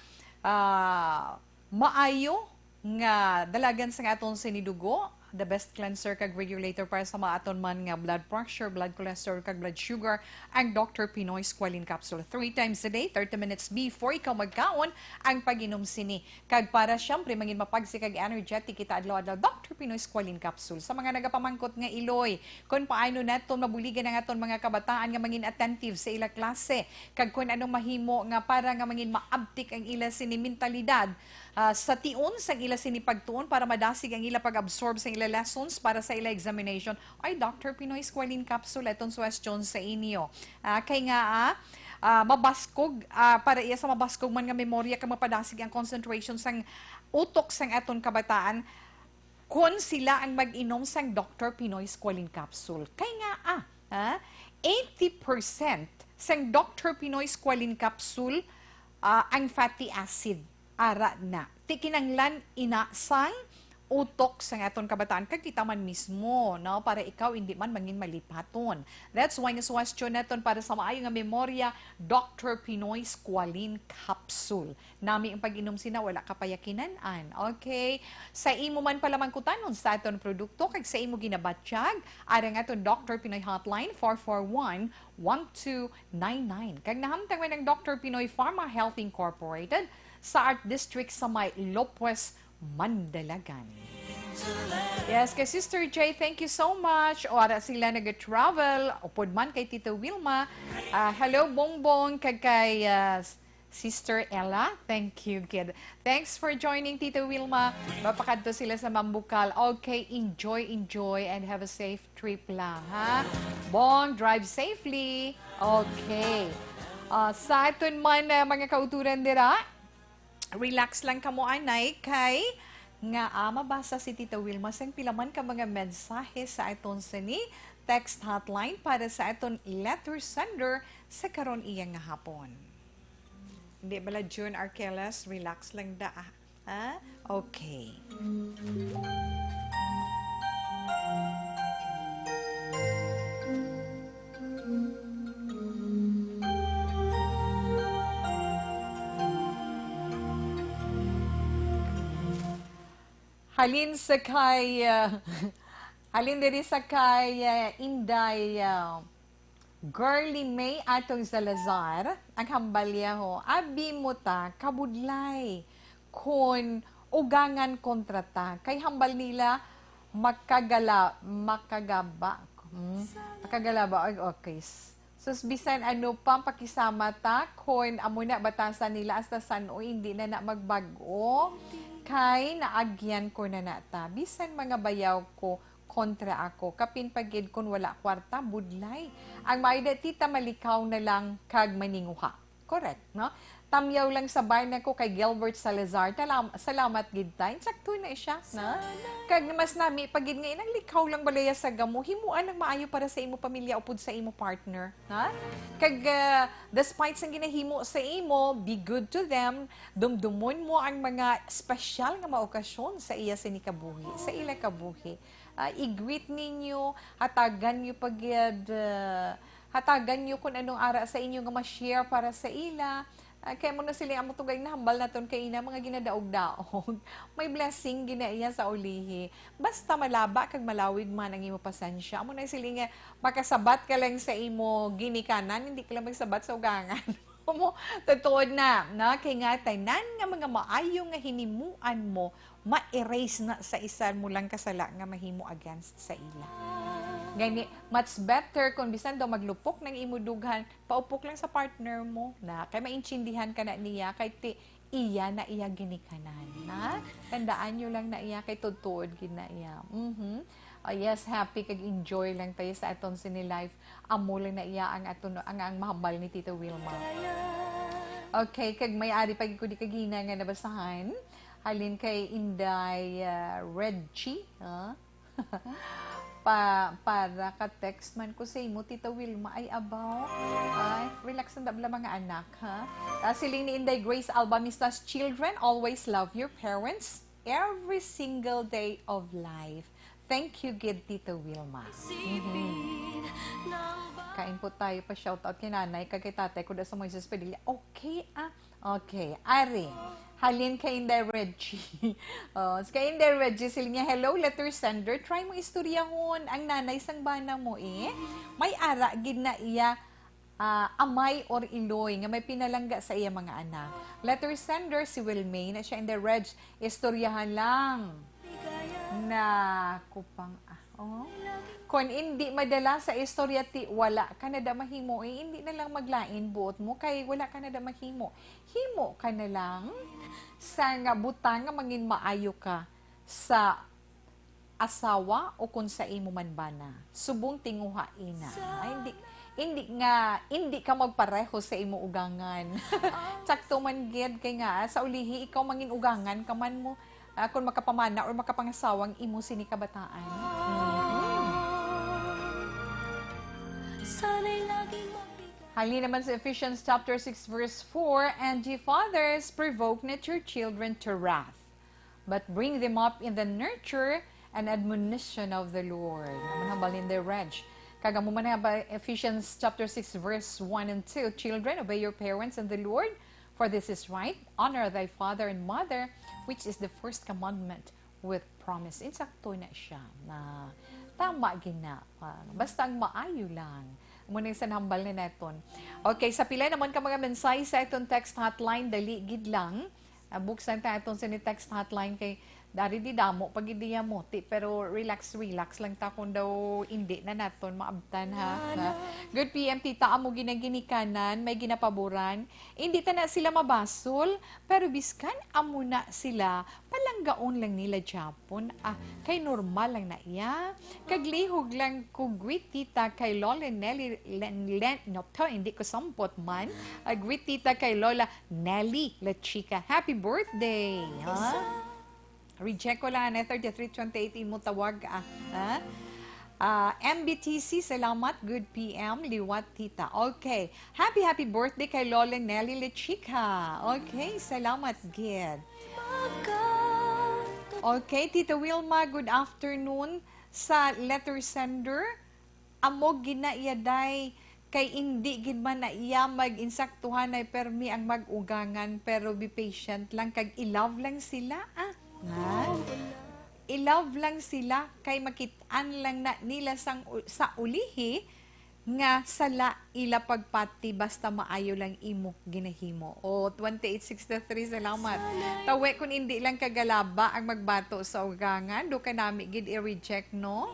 ah, maayo nga dalagan sang aton sinidugo, the best cleanser kag regulator para sa mga aton man nga blood pressure, blood cholesterol, kag blood sugar, ang Doctor Pinoy Squalene Capsule. Three times a day, thirty minutes before ikaw magkaon, ang pag-inom sini. Kag para, siyempre, mangin mapagsi kag energetic kita adlaw-adlaw, Doctor Pinoy Squalene Capsule. Sa mga nagapamangkot nga iloy, kung paano naton mabuligan ang aton mga kabataan nga mangin attentive sa ila klase, kag kung anong mahimo nga para nga mangin maabtik ang ila sini mentalidad, ah, sa tion sang ila sini pagtuon para madasig ang ila pag-absorb sa ila lessons para sa ila examination. Ay, Doctor Pinoy Squalene Capsule, itong suwestyon sa inyo. Ah, kay nga, ah, ah, mabaskog, ah, para iya sa mabaskog man nga memorya kag mapadasig ang concentration sang utok sang aton kabataan, kon sila ang mag-inom sang Doctor Pinoy Squalene Capsule. Kay nga, ah, ah, eighty percent sang Doctor Pinoy Squalene Capsule, ah, ang fatty acid. Ara na. Ti kinanglan ina sang utok sang aton kabataan, kag kita man mismo, no? Para ikaw indi man mangin malipaton. That's why ang suwestyon naton para sa maayo nga memorya, Doctor Pinoy Squalene Capsule. Nami ang pag-inom sina, wala ka payakinan-an. Okay? Sa imo man pala mangkutanon sa aton produkto, kag sa imo ginabatyag, arang aton Doctor Pinoy Hotline, four four one, one two nine nine. Kag nahamtang man ang Doctor Pinoy Pharma Health Incorporated sa Art District sa may Lopez, Mandalagan. Yes, kay Sister J, thank you so much. O, ara sila nag-travel. Upod man kay Tita Wilma. Ah, hello, Bongbong, kag kay, ah, Sister Ella. Thank you, kid. Thanks for joining, Tita Wilma. Mapakadto sila sa Mambucal. Okay, enjoy, enjoy, and have a safe trip lang, ha? Bong, drive safely. Okay. Ah, sa aton man, ah, mga kauturan dira, relax lang kamo, anay, kay nga, ah, mabasa si Tita Wilma sang pila man ka mga mensahe sa aton sini text hotline para sa aton letter sender sa karon iya nga hapon. Hindi bala, June Arqueles, relax lang da, ah. Ha? Okay. Halin sa kay, ah, halin diri sa kay, ah, Inday, ah, Girly May atong Salazar, ang hambal niya ho, "Abi mo ta, kabudlay, kun ugangan kontra ta, kay hambal nila makagala-, makagaba, hmm, makagalaba." Ay, okay. S-, sus, bisan ano pa, pakisama ta, kun amo na batasan nila hasta san-o, hindi na na magbag-o, kay naagyan ko na na ta. Bisan mga bayaw ko, kontra ako. Kapin pa gid kon wala kwarta, budlay. Ang maayo da, tita, malikaw na lang kag maninguha. Correct, no? Tamyaw lang sa bar nako kay Gilbert Salazar. Talam-, salamat gid, tay. Sakto na siya, no? Kag mas nami pa gid nga inang likaw lang balaya sa gamo. Himuan ang maayo para sa imo pamilya upod sa imo partner, ha? Kag, ah, despite sang ginahimo sa imo, be good to them. Dumdumon mo ang mga espesyal nga mga okasyon sa iya sini kabuhi, sa ila kabuhi. Ah, i-greet ninyo, hatagan nyo pa gid, ah, hatagan nyo kung anong ara sa inyo nga ma-share para sa ila. Ah, kay mo na sila, amo to gay nahambal naton kay ina, mga ginadaog-daog. May blessing gina iya sa ulihi. Basta malaba kag malawig man ang imo pasensya. Amo na sila nga makasabat ka lang sa imo ginikanan, hindi ka lang magsabat sa ugangan. Mo, totoo na, no? Kay nga, tanan nga mga maayo nga hinimuan mo, ma-erase na sa isa mo lang kasala nga mahimo against sa ila. Gani, much better kung bisan daw maglupok nang imo dughan, paupok lang sa partner mo, na kay maintindihan ka na niya, kay ti, iya na iya ginikanan, na? Tandaan nyo lang na iya, kay tuod-tuod gid na iya. Mhm. Oh, yes, happy kag enjoy lang tayo sa aton sini life. Amo lang na iya ang aton, ang, ang mahambal ni Tita Wilma. Okay, kag may ari pa gid ko di kagina nga nabasahan. Halin kay Inday, ah, Reggie, ha? Pa, para ka text man ko sa imo, Tita Wilma, ay abaw. Ay, relax ang dabla, mga anak, ha? Ah, siling ni Inday Grace Alba Mistas, "Children, always love your parents every single day of life." Thank you gid, Tita Wilma. Mhm. Kain po tayo pa shoutout kay nanay kag kay tatay ko da sa Moises Padilla. Okay, ah. Okay, ari. Halin kay Inday Reggie. Oh, kay Inday Reggie, siling niya, "Hello, letter sender. Try mo istoryahon ang nanay sang bana mo, eh. May ara gid na iya, ah, amay or iloy nga may pinalangga sa iya mga anak." Letter sender, si Wilmay na siya, Inday Reg. Istoryahan lang. Na, kupang, ah, oh. Kon indi madala sa istorya, ti, wala ka na da mahimo, eh, indi na lang maglain buot mo, kay wala ka na da mahimo. Himo ka na lang sa nga butang nga mangin maayo ka sa asawa o kon sa imo man bana. Subong tinguha ina. Ay, hindi, hindi nga, hindi ka magpareho sa imo ugangan. Sakto man gid kay nga, sa ulihi, ikaw mangin ugangan ka man mo, ah, kung makapamana or makapangasawa ang imo sini kabataan. Mhm. Sana'y laging mabigat. Halin naman sa Ephesians chapter six, verse four, "And ye fathers, provoke not your children to wrath, but bring them up in the nurture and admonition of the Lord." Amo na hambal ni Inday Reg. Kag amo man nga ba, Ephesians chapter six, verse one and two, "Children, obey your parents in the Lord, for this is right. Honor thy father and mother, which is the first commandment with promise." Insakto na siya na tama gid na. Ah, basta ang maayo lang. Amo na sa nahambal na naton. Okay, sa pila naman ka mga mensahe sa aton text hotline, dali gid lang. Ah, buksan ta aton sini text hotline kay dari di damo pa gid diya mo, ti, pero relax, relax lang ta kung daw hindi na naton maabtan, ha. Na, "Good P M, tita, amo gid na ginikanan, may ginapaboran. Hindi ta na sila mabasol, pero biskan amo na sila, palanggaon lang nila gyapon, ah, kay normal lang na iya." Kag lihog lang ko, greet tita kay Lola Nelly Len, Len, no, to, hindi ko sampot man. Ah, greet tita kay Lola Nelly La Chica. Happy birthday, ha? Reject ko lang, ano, thirty-three twenty-eight imo tawag, ah, ha? Ah, M B T C, salamat. Good P M, liwat, tita. Okay. Happy, happy birthday kay Lola Nelly Lechica. Okay, salamat gid. Okay, Tita Wilma, good afternoon. Sa letter sender, amo gid na iya, day, kay indi gid man na iya mag-insaktuhanay permi ang mag-ugangan, pero be patient lang kag i-love lang sila, ah. Ha? I-love lang sila kay makit-an lang na nila sang u-, sa ulihi nga sala ila pagpati basta maayo lang imo ginahimo. O, twenty-eight sixty-three, salamat. Tawe, kun indi lang kagalaba ang magbato sa ugangan, do ka nami gid i-reject, no?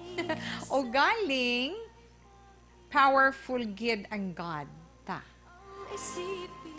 O galing, powerful gid ang God ta.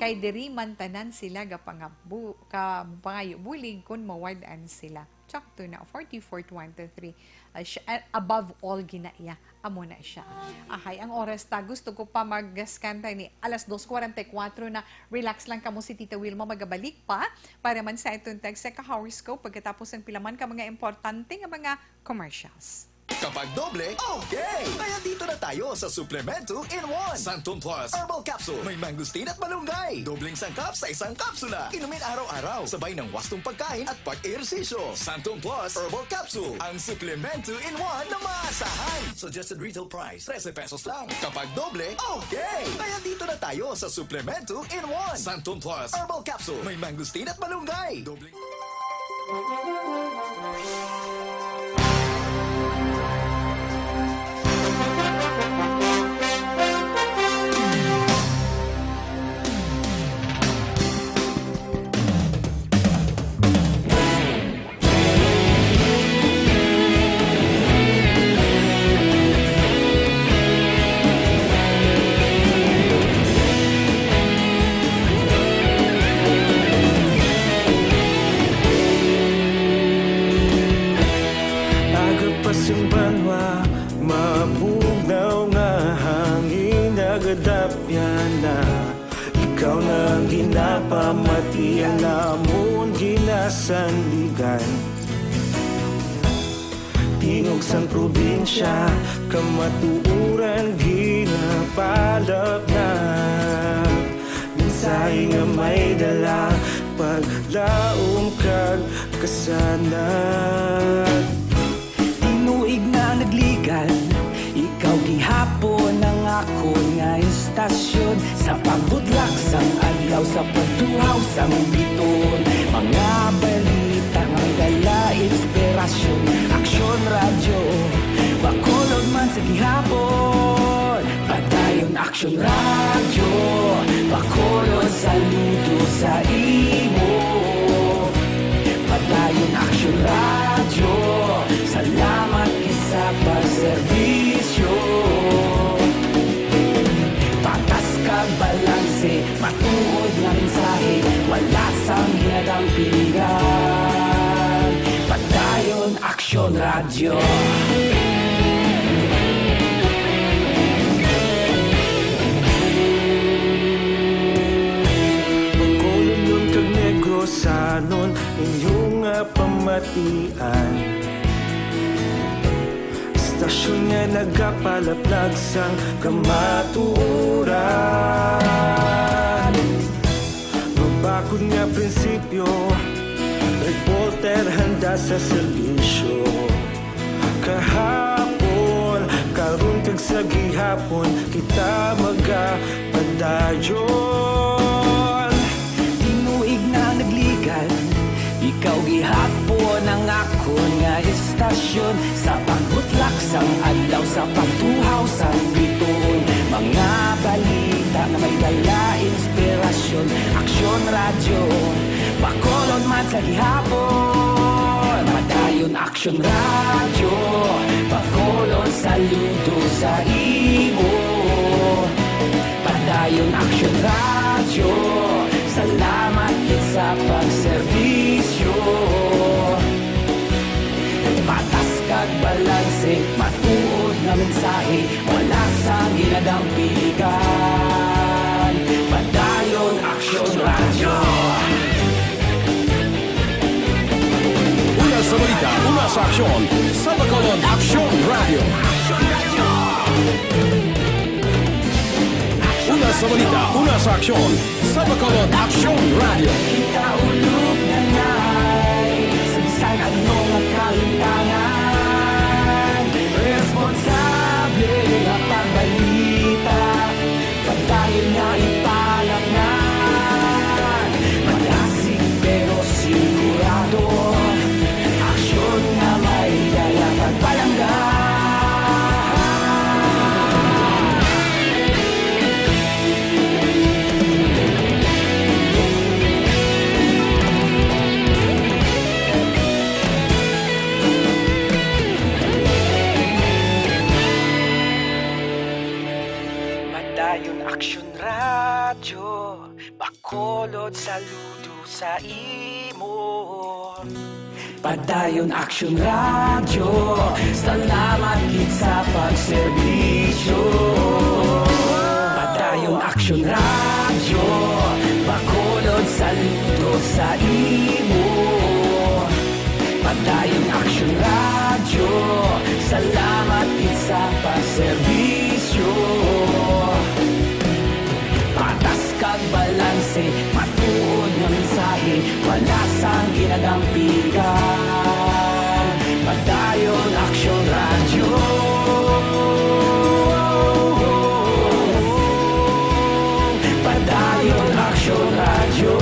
Kay diri man tanan sila gapangabu-, ka-, pangayo bulig kun mawad-an sila. Sakto na, forty-four twenty-three. Ah, siya, ah, above all, ginaiya. Amo na siya. Ahay, ang oras ta. Gusto ko pa magaskan tayo ni alas dos cuarenta y cuatro na. Relax lang kamo, si Tita Wilma magabalik pa para man sa itong text sa ka-horoscope pagkatapos ng pilaman ka mga importante nga mga commercials. Kapag doble, okay! Kaya dito na tayo sa Suplemento in One. Santon Plus Herbal Capsule. May mangosteen at malunggay. Dobleng sangkap sa isang kapsula. Inumin araw-araw. Sabay ng wastong pagkain at pag-ehersisyo. Santon Plus Herbal Capsule. Ang Suplemento in One na maasahan. Suggested retail price, trese pesos lang. Kapag doble, okay! Kaya dito na tayo sa Suplemento in One. Santon Plus Herbal Capsule. May mangosteen at malunggay. Dobleng Kadapyan na, ikaw na ang ginapamatian namon ginasandigan. Tingog sang probinsya, kamatuoran ginapalapnag. Mensahe nga may dala, paglaom kag kasanag. Tinuig na nagligan, ikaw gihapon ang akon nga istasyon. Sa pagbutlak sang adlaw, sa pagtuhaw sang biton, mga balita nga may dala inspirasyon. Aksyon Radyo, Bacolod man sa gihapon. Padayon Aksyon Radyo, Bacolod, saludo sa imo. Padayon Aksyon Radyo, salamat gid sa pagserbisyo. Patas kag balanse, matuod nga mensahe, wala sang ginadampigan. Padayon Aksyon Radyo. Bacolodnon kag Negrosanon, inyo nga pamatian. Istasyon nga nagapalaplag sang kamatuoran. Mabakod nga prinsipyo, reporter handa sa serbisyo. Kahapon, karon kag sa gihapon, kita magapadayon. Tinuig na nagligan, ikaw gihapon ang akon nga istasyon. Sa pagbutlak sang adlaw, sa pagtuhaw sang bituon, mga balita nga may dala inspirasyon. Aksyon Radyo, Bacolod man sa gihapon. Padayon Aksyon Radyo, Bacolod, saludo sa imo. Padayon Aksyon Radyo, salamat gid sa pagserbisyo. Patas kag balanse, matuod nga mensahe, wala sang ginadampigan. Padayon Aksyon Radyo. Una sa balita, una sa aksyon, sa Bacolod Aksyon Radyo. Una sa balita, una sa aksyon, sa Bacolod Aksyon Radyo. Kita ulog na nay, sa bisan ano nga kahintangan, responsable nga pagbalita, padayon nga ipalapngan. Malasig pero sigurado, aksyon nga may dala pagpalangga. Padayon Aksyon Radyo, Bacolod, saludo sa imo. Padayon Aksyon Radyo, salamat gid sa pagserbisyo. Padayon Aksyon Radyo, Bacolod, saludo sa imo. Padayon Aksyon Radyo, salamat gid sa pagserbisyo. Patas kag balanse, matuod nga mensahe, wala sang ginadampigan. Padayon Aksyon Radyo. Padayon Aksyon Radyo.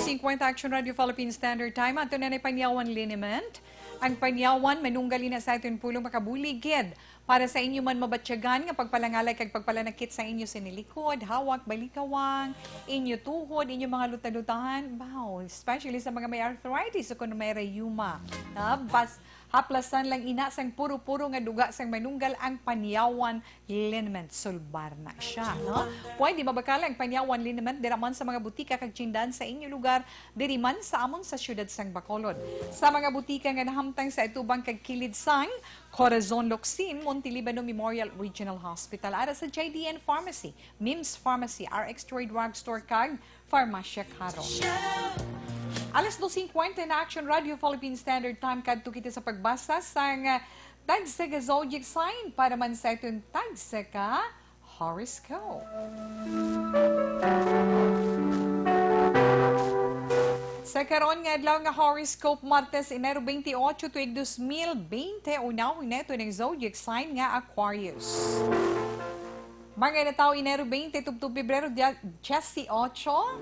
Singkwenta Aksyon Radyo Philippine Standard Time. Ato na ni Panyawan Liniment. Ang Panyawan, manunggal ina sa aton pulong makabulig gid para sa inyo man mabatyagan nga pagpalangalay kag pagpalanakit sa inyo sinilikod, hawak, balikawang, inyo tuhod, inyo mga luta-lutahan, baw, especially sa mga may arthritis o kung may rayuma. Ha? Bas-, Aplasan lang ina sang puro-puro nga duga sang manunggal ang panyawan liniment. Sulbar na siya, no? Pwede mabakal ang panyawan liniment dira man sa mga butika kag tindahan sa inyo lugar, diri man sa amon sa siyudad sang Bacolod. Sa mga butika nga nahamtang sa atubang kag kilid sang Corazon Locsin, Montelibano Memorial Regional Hospital, ara sa J D N Pharmacy, Mims Pharmacy, R X Troy Drug Store, kag Farmacia Caro. Alas dos cincuenta na, Action Radio Philippine Standard Time. Kadto kita sa pagbasa sang, ah, tagsa ka zodiac sign para man sa aton tagsa ka horoscope. Sa karon nga adlaw nga horoscope, Martes, Enero twenty-eight, tuig dos mil bente, unahon naton ang zodiac sign nga Aquarius. Mga natawo Enero twenty tubtob Pebrero dia-, diyesiyotso.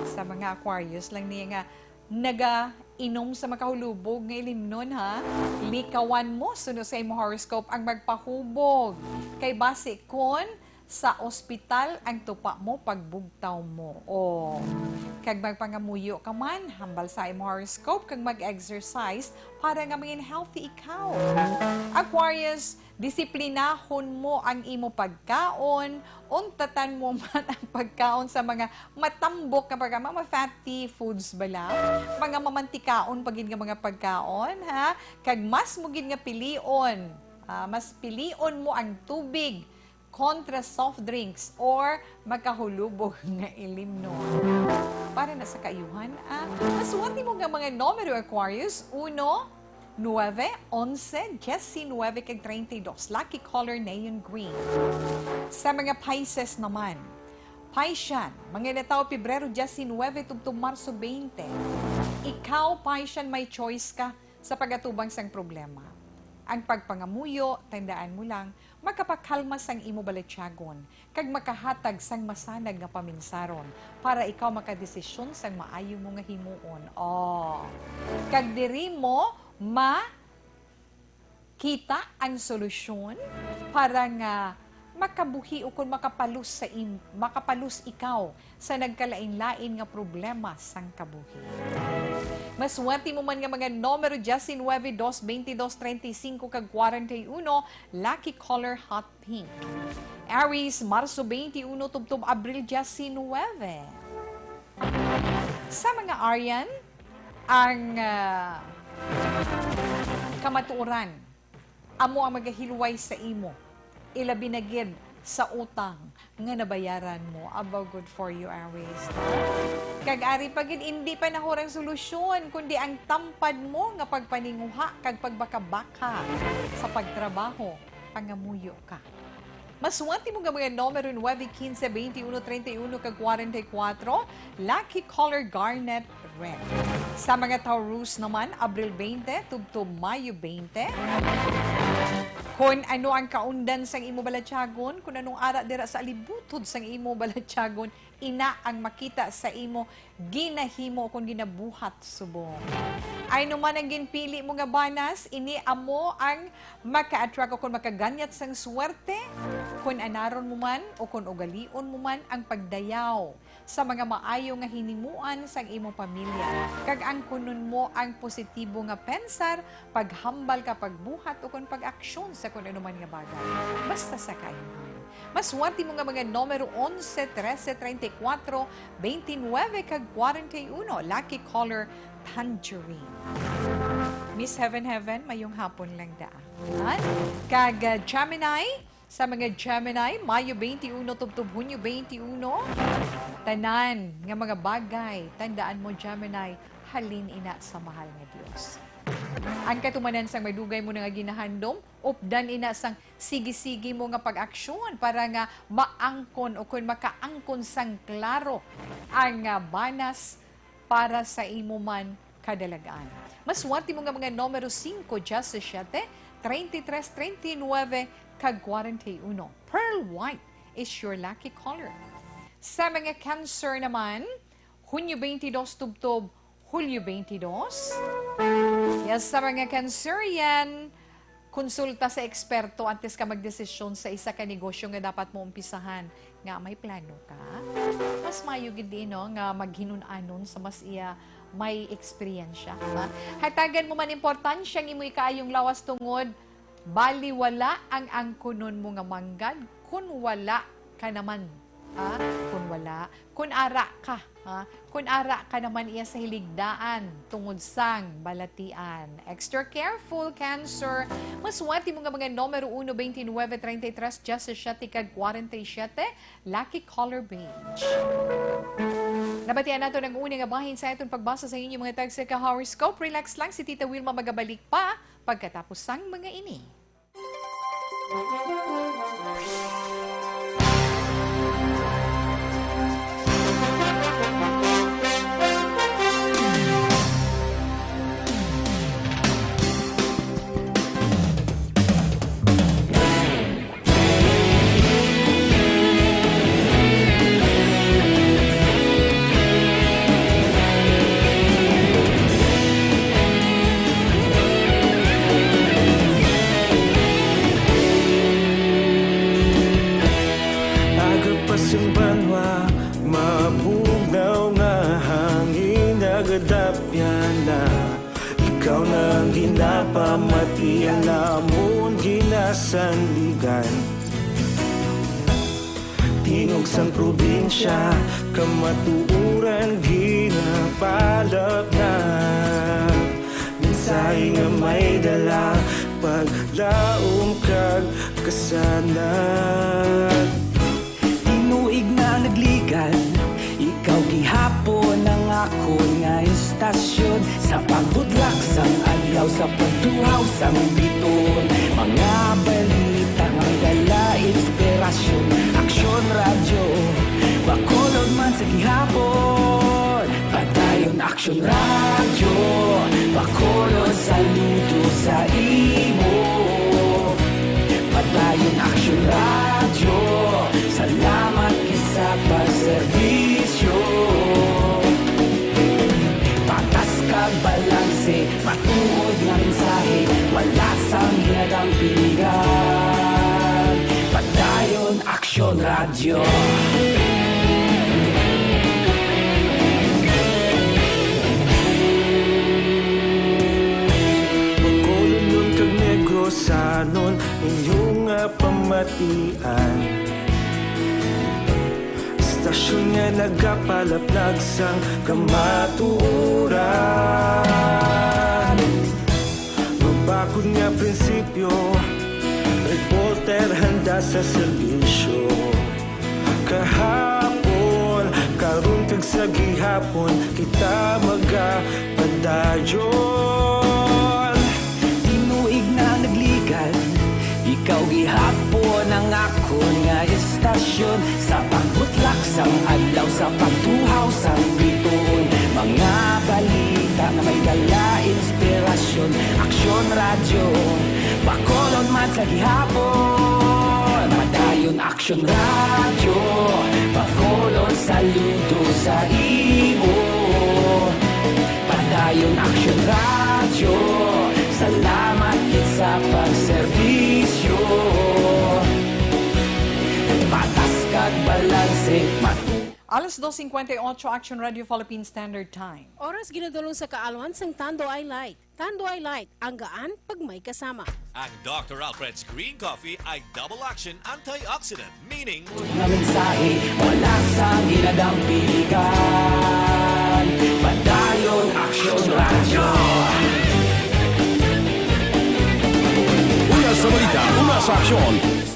Sa mga Aquarius lang niya nga nagainom sa makahulubog nga ilimnon, ha? Likawan mo suno sa imo horoscope ang magpahubog. Kay basi kon sa ospital ang tupa mo, pagbugtaw mo. O, kag magpangamuyo ka man, hambal sa imo horoscope, kag mag-exercise para nga maging healthy ikaw. Aquarius, disiplinahon mo ang imo pagkaon, untatan mo man ang pagkaon sa mga matambok nga pagkaon, mga fatty foods bala, mga mamantikaon pa gid nga mga pagkaon, ha? Kag mas mo gid nga pilion, ah, mas pilion mo ang tubig kontra soft drinks or makahulubog nga ilimnon. Para na sa kaayuhan, ah, masuwat nimo nga mga numero, Aquarius, uno, nuebe, onse, diecinuebe, kag treinta y dos. Lucky color, neon green. Sa mga Pisces naman, Piscean, mga natawo Pebrero diecinuebe tubtob Marso twenty. Ikaw, Piscean, may choice ka sa pag-atubang sang problema. Ang pagpangamuyo, tandaan mo lang, makapakalma sang imo balatyagon, kag makahatag sang masanag nga paminsaron para ikaw makadesisyon sang maayo mo nga himuon. Oh. Kag diri mo makita ang solusyon para nga makabuhi ukon makapalus sa im-, makapalos ikaw sa nagkalain-lain nga problema sang kabuhi. Masuwerte mo man nga mga numero, diecinuebe, dos, veintidós, treinta y cinco, kag cuarenta y uno, lucky color hot pink. Aries, Marso twenty-uno tubtob Abril diecinuebe. Sa mga Arian, ang, ah, kamatuoran amo ang magahilway sa imo, ilabi na gid sa utang nga nabayaran mo. Abaw, good for you, Aries. Kag ari pa gid, indi panahon ang solusyon, kundi ang tampad mo nga pagpaninguha kag pagbakabaka sa pagtrabaho. Pangamuyo ka. Masuwerte mo nga mga numero, nuebe, quince, veintiuno, treinta y uno, kag cuarenta y cuatro. Lucky color, garnet red. Sa mga Taurus naman, Abril twenty tubtob Mayo twenty. Kon ano ang kaundan sang imo balatyagon, kon anong ara dira sa alibutod sang imo balatyagon, ina ang makita sa imo ginahimo kon ginabuhat subong. Ay, ano man ang ginpili mo nga banas, ini amo ang maka-attract o kon makaganyat sang swerte, kon anaron mo man o kon ugalion mo man ang pagdayaw sa mga maayo nga hinimuan sang imo pamilya, kag angkunon mo ang positibo nga pensar, paghambal ka, pagbuhat, o kon pag-aksyon sa kon ano man nga bagay, basta sa kaayuhan. Masuwerte mo nga mga numero, onse, trese, treinta y cuatro, veintinuebe, kag cuarenta y uno. Lucky color, tangerine. Miss Heaven Heaven, mayong hapon lang daan. Kag, ah, Gemini, sa mga Gemini, Mayo twenty-uno tubtob Hunyo twenty-uno, tanan nga mga bagay, tandaan mo, Gemini, halin ina sa mahal nga Dios. Ang katumanan sang madugay mo na nga ginahandom, updan ina sang sige-sige mo nga pag-aksyon para nga maangkon o kon makaangkon sang klaro ang, ah, banas para sa imo man kadalagan. Masuwerte mo nga mga numero, singko, diyasisiete, treinta y tres, treinta y nuebe, kag cuarenta y uno. Pearl white is your lucky color. Sa mga Cancer naman, Hunyo twenty-dos tubtob Hulyo twenty-dos. Yes, sa mga Cancerian, konsulta sa eksperto antes ka magdesisyon sa isa ka negosyo nga dapat mo umpisahan. Nga may plano ka, mas maayo gid, no, nga maghinun-anon sa mas iya may eksperyensya, ha? Hatagan mo man importansya ang imo ikaayong lawas tungod baliwala ang angkunon mo nga manggad kun wala ka naman, ha? Kun wala, kun ara ka, ha? Kun ara ka naman iya sa hiligdaan tungod sang balatian. Extra careful, Cancer. Masuwerte mo nga mga numero uno, twenty-nine, treinta y tres, diecisiete, kag kwarenta y siete. Lucky color beige. Nabatian nato ang una nga bahin sa aton pagbasa sa inyong mga text sa ka-horoscope. Relax lang, si Tita Wilma magabalik pa pagkatapos sang mga ini. Aga pa sing banwa, mabugnaw nga hangin, nagadapyan na. Ikaw na ang ginapamati, ang amon ginasandigan. Tingog sang probinsya, kamatuoran ginapalapnag. Mensahe nga may dala, paglaom kag kasanag. Tinuig na nagligad, ikaw gihapon ang akon nga istasyon. Sa pagbudlak sang adlaw, sa pagtuhaw sang bituon, mga balita nga may dala inspirasyon. Aksyon Radyo, Bacolod man sa gihapon. Padayon Aksyon Radyo, Bacolod, saludo sa imo. Padayon Aksyon Radyo, salamat gid sa pagserbisyo. Patas kag balanse, matuod nga mensahe, wala sang hinadampingan. Padayon Aksyon Radyo. Bacolodnon kag Negrosanon, inyo nga pamatian. Istasyon nga nagapalaplag sang kamatuoran. Mabakod nga prinsipyo, reporter handa sa serbisyo. Kahapon, karon kag sa gihapon, kita magapadayon. Tinuig na nagligad, ikaw gihapon ang akon nga istasyon. Sa pagbutlak sang adlaw, sa pagtuhaw sang bituon, mga balita nga may dala inspirasyon. Aksyon Radyo, Bacolod man sa gihapon. Padayon Aksyon Radyo, Bacolod, saludo sa imo. Padayon Aksyon Radyo, salamat gid sa pagserbisyo. Patas kag balanse, matu- Alas dos cincuenta y ocho, Action Radio Philippine Standard Time. Oras ginadulong sa kaalwan sang Tanduay Light. Tanduay Light, ang gaan pag may kasama. Ang Doctor Alfred's Green Coffee ay double action antioxidant, meaning Nga mensahe, wala sa ginadampigan. Padayon Aksyon Radyo. Una sa balita, una sa aksyon.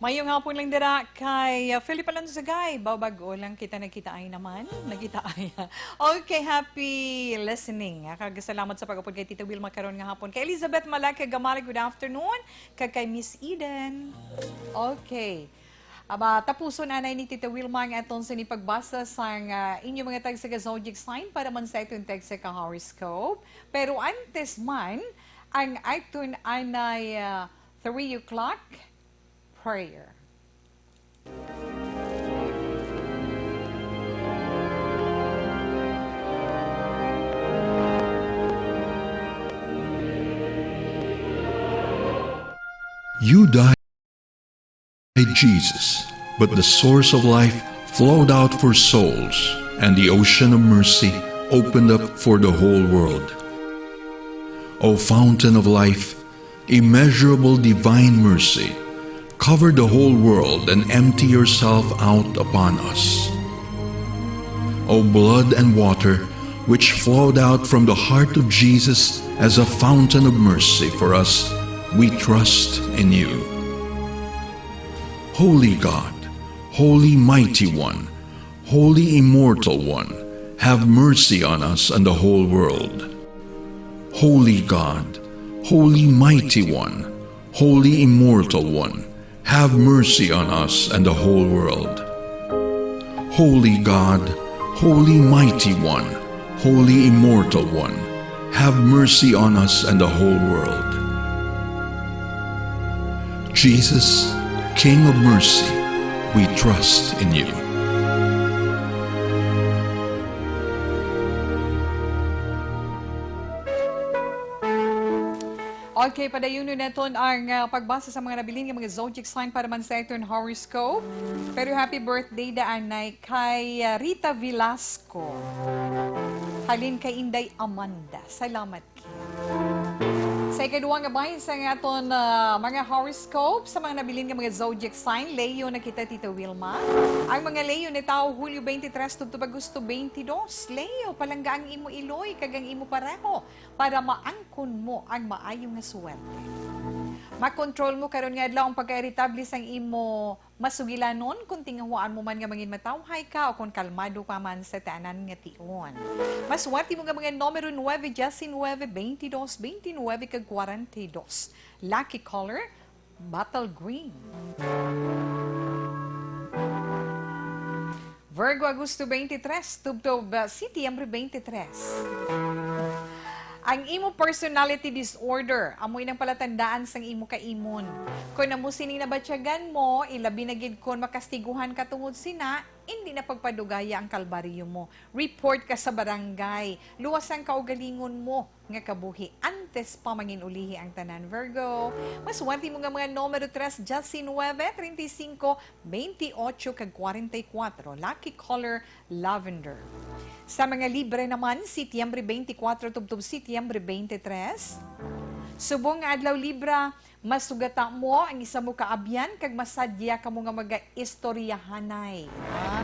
Mayong hapon lang dira kay uh, Philip Alonzagay. Baw, bag-o lang kita nagkitaay naman. Nagkitaay. Okay, happy listening. Ah, kag salamat sa pag-upod kay Tita Wilma karon nga hapon. Kay Elizabeth Malak Gamala, good afternoon. Kag kay Miss Eden. Okay. Aba, tapuson anay ni Tita Wilma ang aton sini pagbasa sang ah, inyo mga tag sa zodiac sign para man sa aton tag sa ka-horoscope. Pero antes man, ang aton anay ah, three o'clock prayer. You died, Jesus, but the source of life flowed out for souls, and the ocean of mercy opened up for the whole world. O fountain of life, immeasurable divine mercy, cover the whole world and empty yourself out upon us. O blood and water, which flowed out from the heart of Jesus as a fountain of mercy for us, we trust in you. Holy God, Holy Mighty One, Holy Immortal One, have mercy on us and the whole world. Holy God, Holy Mighty One, Holy Immortal One, have mercy on us and the whole world. Holy God, Holy Mighty One, Holy Immortal One, have mercy on us and the whole world. Jesus, King of mercy, we trust in you. Okay, padayunon naton ang, ah, pagbasa sa mga nabilin nga mga zodiac sign para man sa aton horoscope. Pero happy birthday daan nay kay, ah, Rita Velasco. Halin kay Inday Amanda. Salamat, Kim. Sa ikaduha nga bahin sa aton, ah, mga horoscope sa mga nabilin nga mga zodiac sign, Leo na kita, Tita Wilma. Ang mga Leo ni tawo Hulyo twenty-three tubtob Agosto twenty-two. Leo, palangga ang imo iloy kag ang imo pareho para maangkon mo ang maayo nga suwerte. Makontrol mo karon nga adlaw ang pagkairitable sang imo masugilanon, kon tingahuan mo man nga manginmatawhay ka o kon kalmado ka man sa tanan nga tion. Maswerte mo nga mga numero nuebe, diecinuebe, veintidós, veintinuebe, kag kwarenta y dos. Lucky color, bottle green. Virgo, Agosto twenty-three, tubtob, uh, Setyembre twenty-three. Ang imo personality disorder amo inang palatandaan sang imo kaimon. Kon amo sining nabatyagan mo, ilabi na gid kon makastiguhan ka tungod sina, indi na pagpadugaya ang kalbaryo mo. Report ka sa barangay. Luwas ang kaugalingon mo nga kabuhi antes pa mangin-ulihi ang tanan, Virgo. Maswerte mo nga mga numero tres, diecinuebe, treinta y cinco, veintiocho, kag kwarenta y kuwatro. Lucky color, lavender. Sa mga Libra naman, Setyembre twenty-four tubtob Setyembre twenty-three. Subong nga adlaw, Libra, masugata mo ang isa mo ka abyan kag masadya kamo nga mag-istoryahanay. Ah,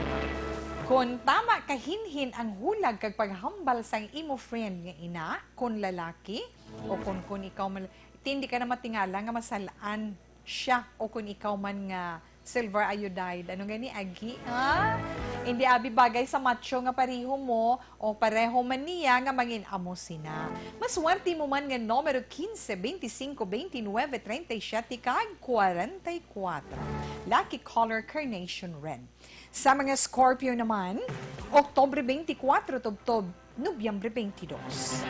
kon tama kahinhin ang hulag kag paghambal sang imo friend nga ina, kon lalaki, o kon, kon ikaw mal-, ti, hindi ka na matingala nga masal-an siya o kon ikaw man nga silver iodide. Ano gani, agi? Ha? Hindi abi bagay sa macho nga pareho mo o pareho man niya nga mangin-amo sina. Maswerte mo man nga numero quince, veinticinco, veintinuebe, treinta y siete, kag kwarenta y kuwatro. Lucky color, carnation red. Sa mga Scorpio naman, Oktubre twenty-four tubtob Nobyembre twenty-dos.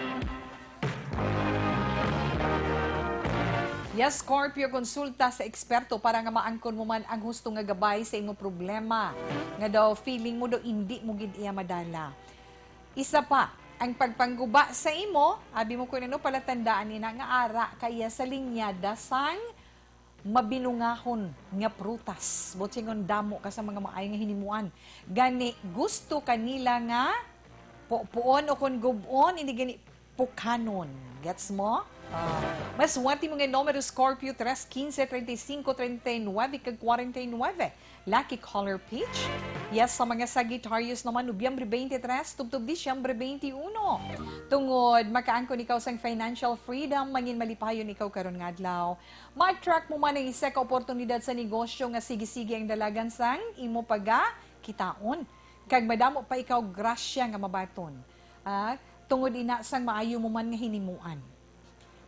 Yes, Scorpio, konsulta sa eksperto para nga maangkon mo man ang husto nga gabay sa imo problema nga daw feeling mo daw indi mo gid iya madala. Isa pa, ang pagpangguba sa imo, abi mo kun ano, palatandaan ina nga ara ka iya sa linyada sang mabinungahon nga prutas. Buot silingon, damo ka sa mga maayo nga hinimuan. Gani, gusto ka nila nga pupuon o kon gub-on, hindi gani pukanon. Gets mo? Ah, maswerte mo nga numero, Scorpio, tres, quince, treinta y cinco, treinta y nueve, kag kwarenta y nueve. Lucky color, peach. Yes, sa mga Sagittarius naman, Nobyembre twenty-three tubtob Disyembre twenty-uno. Tungod makaangkon ikaw sang financial freedom, mangin malipayon ikaw karon nga adlaw. Ma-attract mo man ang isa ka oportunidad sa negosyo nga sige-sige ang dalagan sang imo pagakitaon, kag madamo pa ikaw grasya nga mabaton, ah, tungod ina sang maayo mo man nga hinimuan.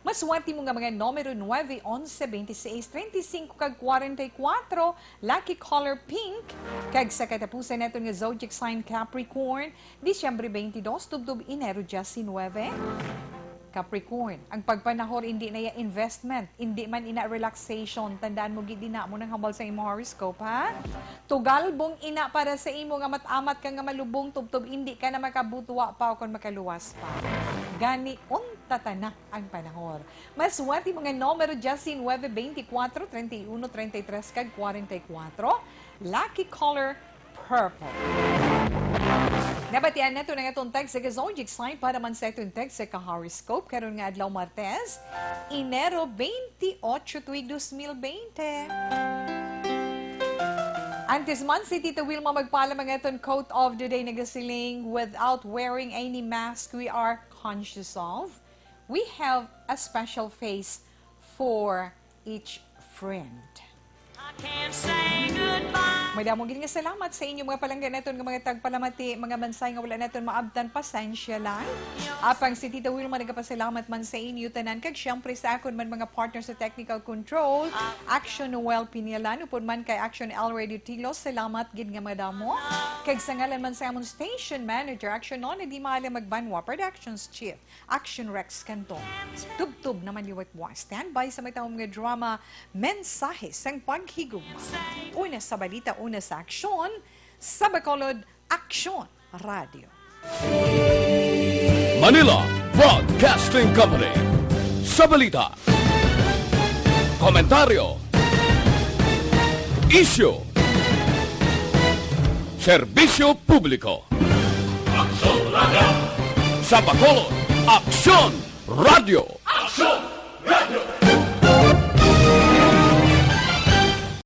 Maswerte mo nga mga numero, nuebe, onse, veintiseis, treinta y cinco, kag kwarenta y kuwatro, lucky color pink, kag sa katapusan naton nga zodiac sign, Capricorn, Disyembre twenty-dos tubtob Enero diecinuebe. Capricorn, ang pagpanahor indi na ya investment, indi man ina relaxation. Tandaan mo gid ina mo nang hambal sa imo horoscope, ha? Tugalbong ina para sa imo nga mat-amat ka nga malubong tubtob indi ka na makabutwa pa o kon makaluwas pa. Gani, unta ta na ang panahor. Maswerte mo nga numero, diecinuebe, veinticuatro, treinta y uno, treinta y tres, kag kwarenta y kuwatro. Lucky color, purple. Nabatian nato na nga itong text sa Kazonjik Sign para man sa itong text sa ka-horoscope karon nga adlaw Martes, Enero twenty-eight, tuig dos mil bente. Antes man si Tita Wilma magpaalam ang aton quote of the day, nagasiling, "Without wearing any mask we are conscious of, we have a special face for each friend." I can't say goodbye. Madamo gid nga salamat sa inyo mga palangga naton nga mga tagpalamati, mga mansay nga wala naton maabtan, pasensya lang. Apang si Tita Wilma nagapasalamat man sa inyo tanan, kag siyempre sa akon man mga partner sa technical control, Action Noel Pinialan, upod man kay Action El Radio Tilo, salamat gid nga madamo. Kag sa ngalan man sa amon station manager, Action Nona Di Mahala Magbanwa, Productions Chief, Action Rex Canton, tubtob naman liwat mo. Standby sa matahom nga drama, Mensahe sang Paghigugma. Una sa balita, una sa aksyon, sa Bacolod, Aksyon Radio. Manila Broadcasting Company. Sa balita, komentaryo, isyu, serbisyo publiko. Aksyon Radio. Sa Bacolod, Aksyon Radio. Aksyon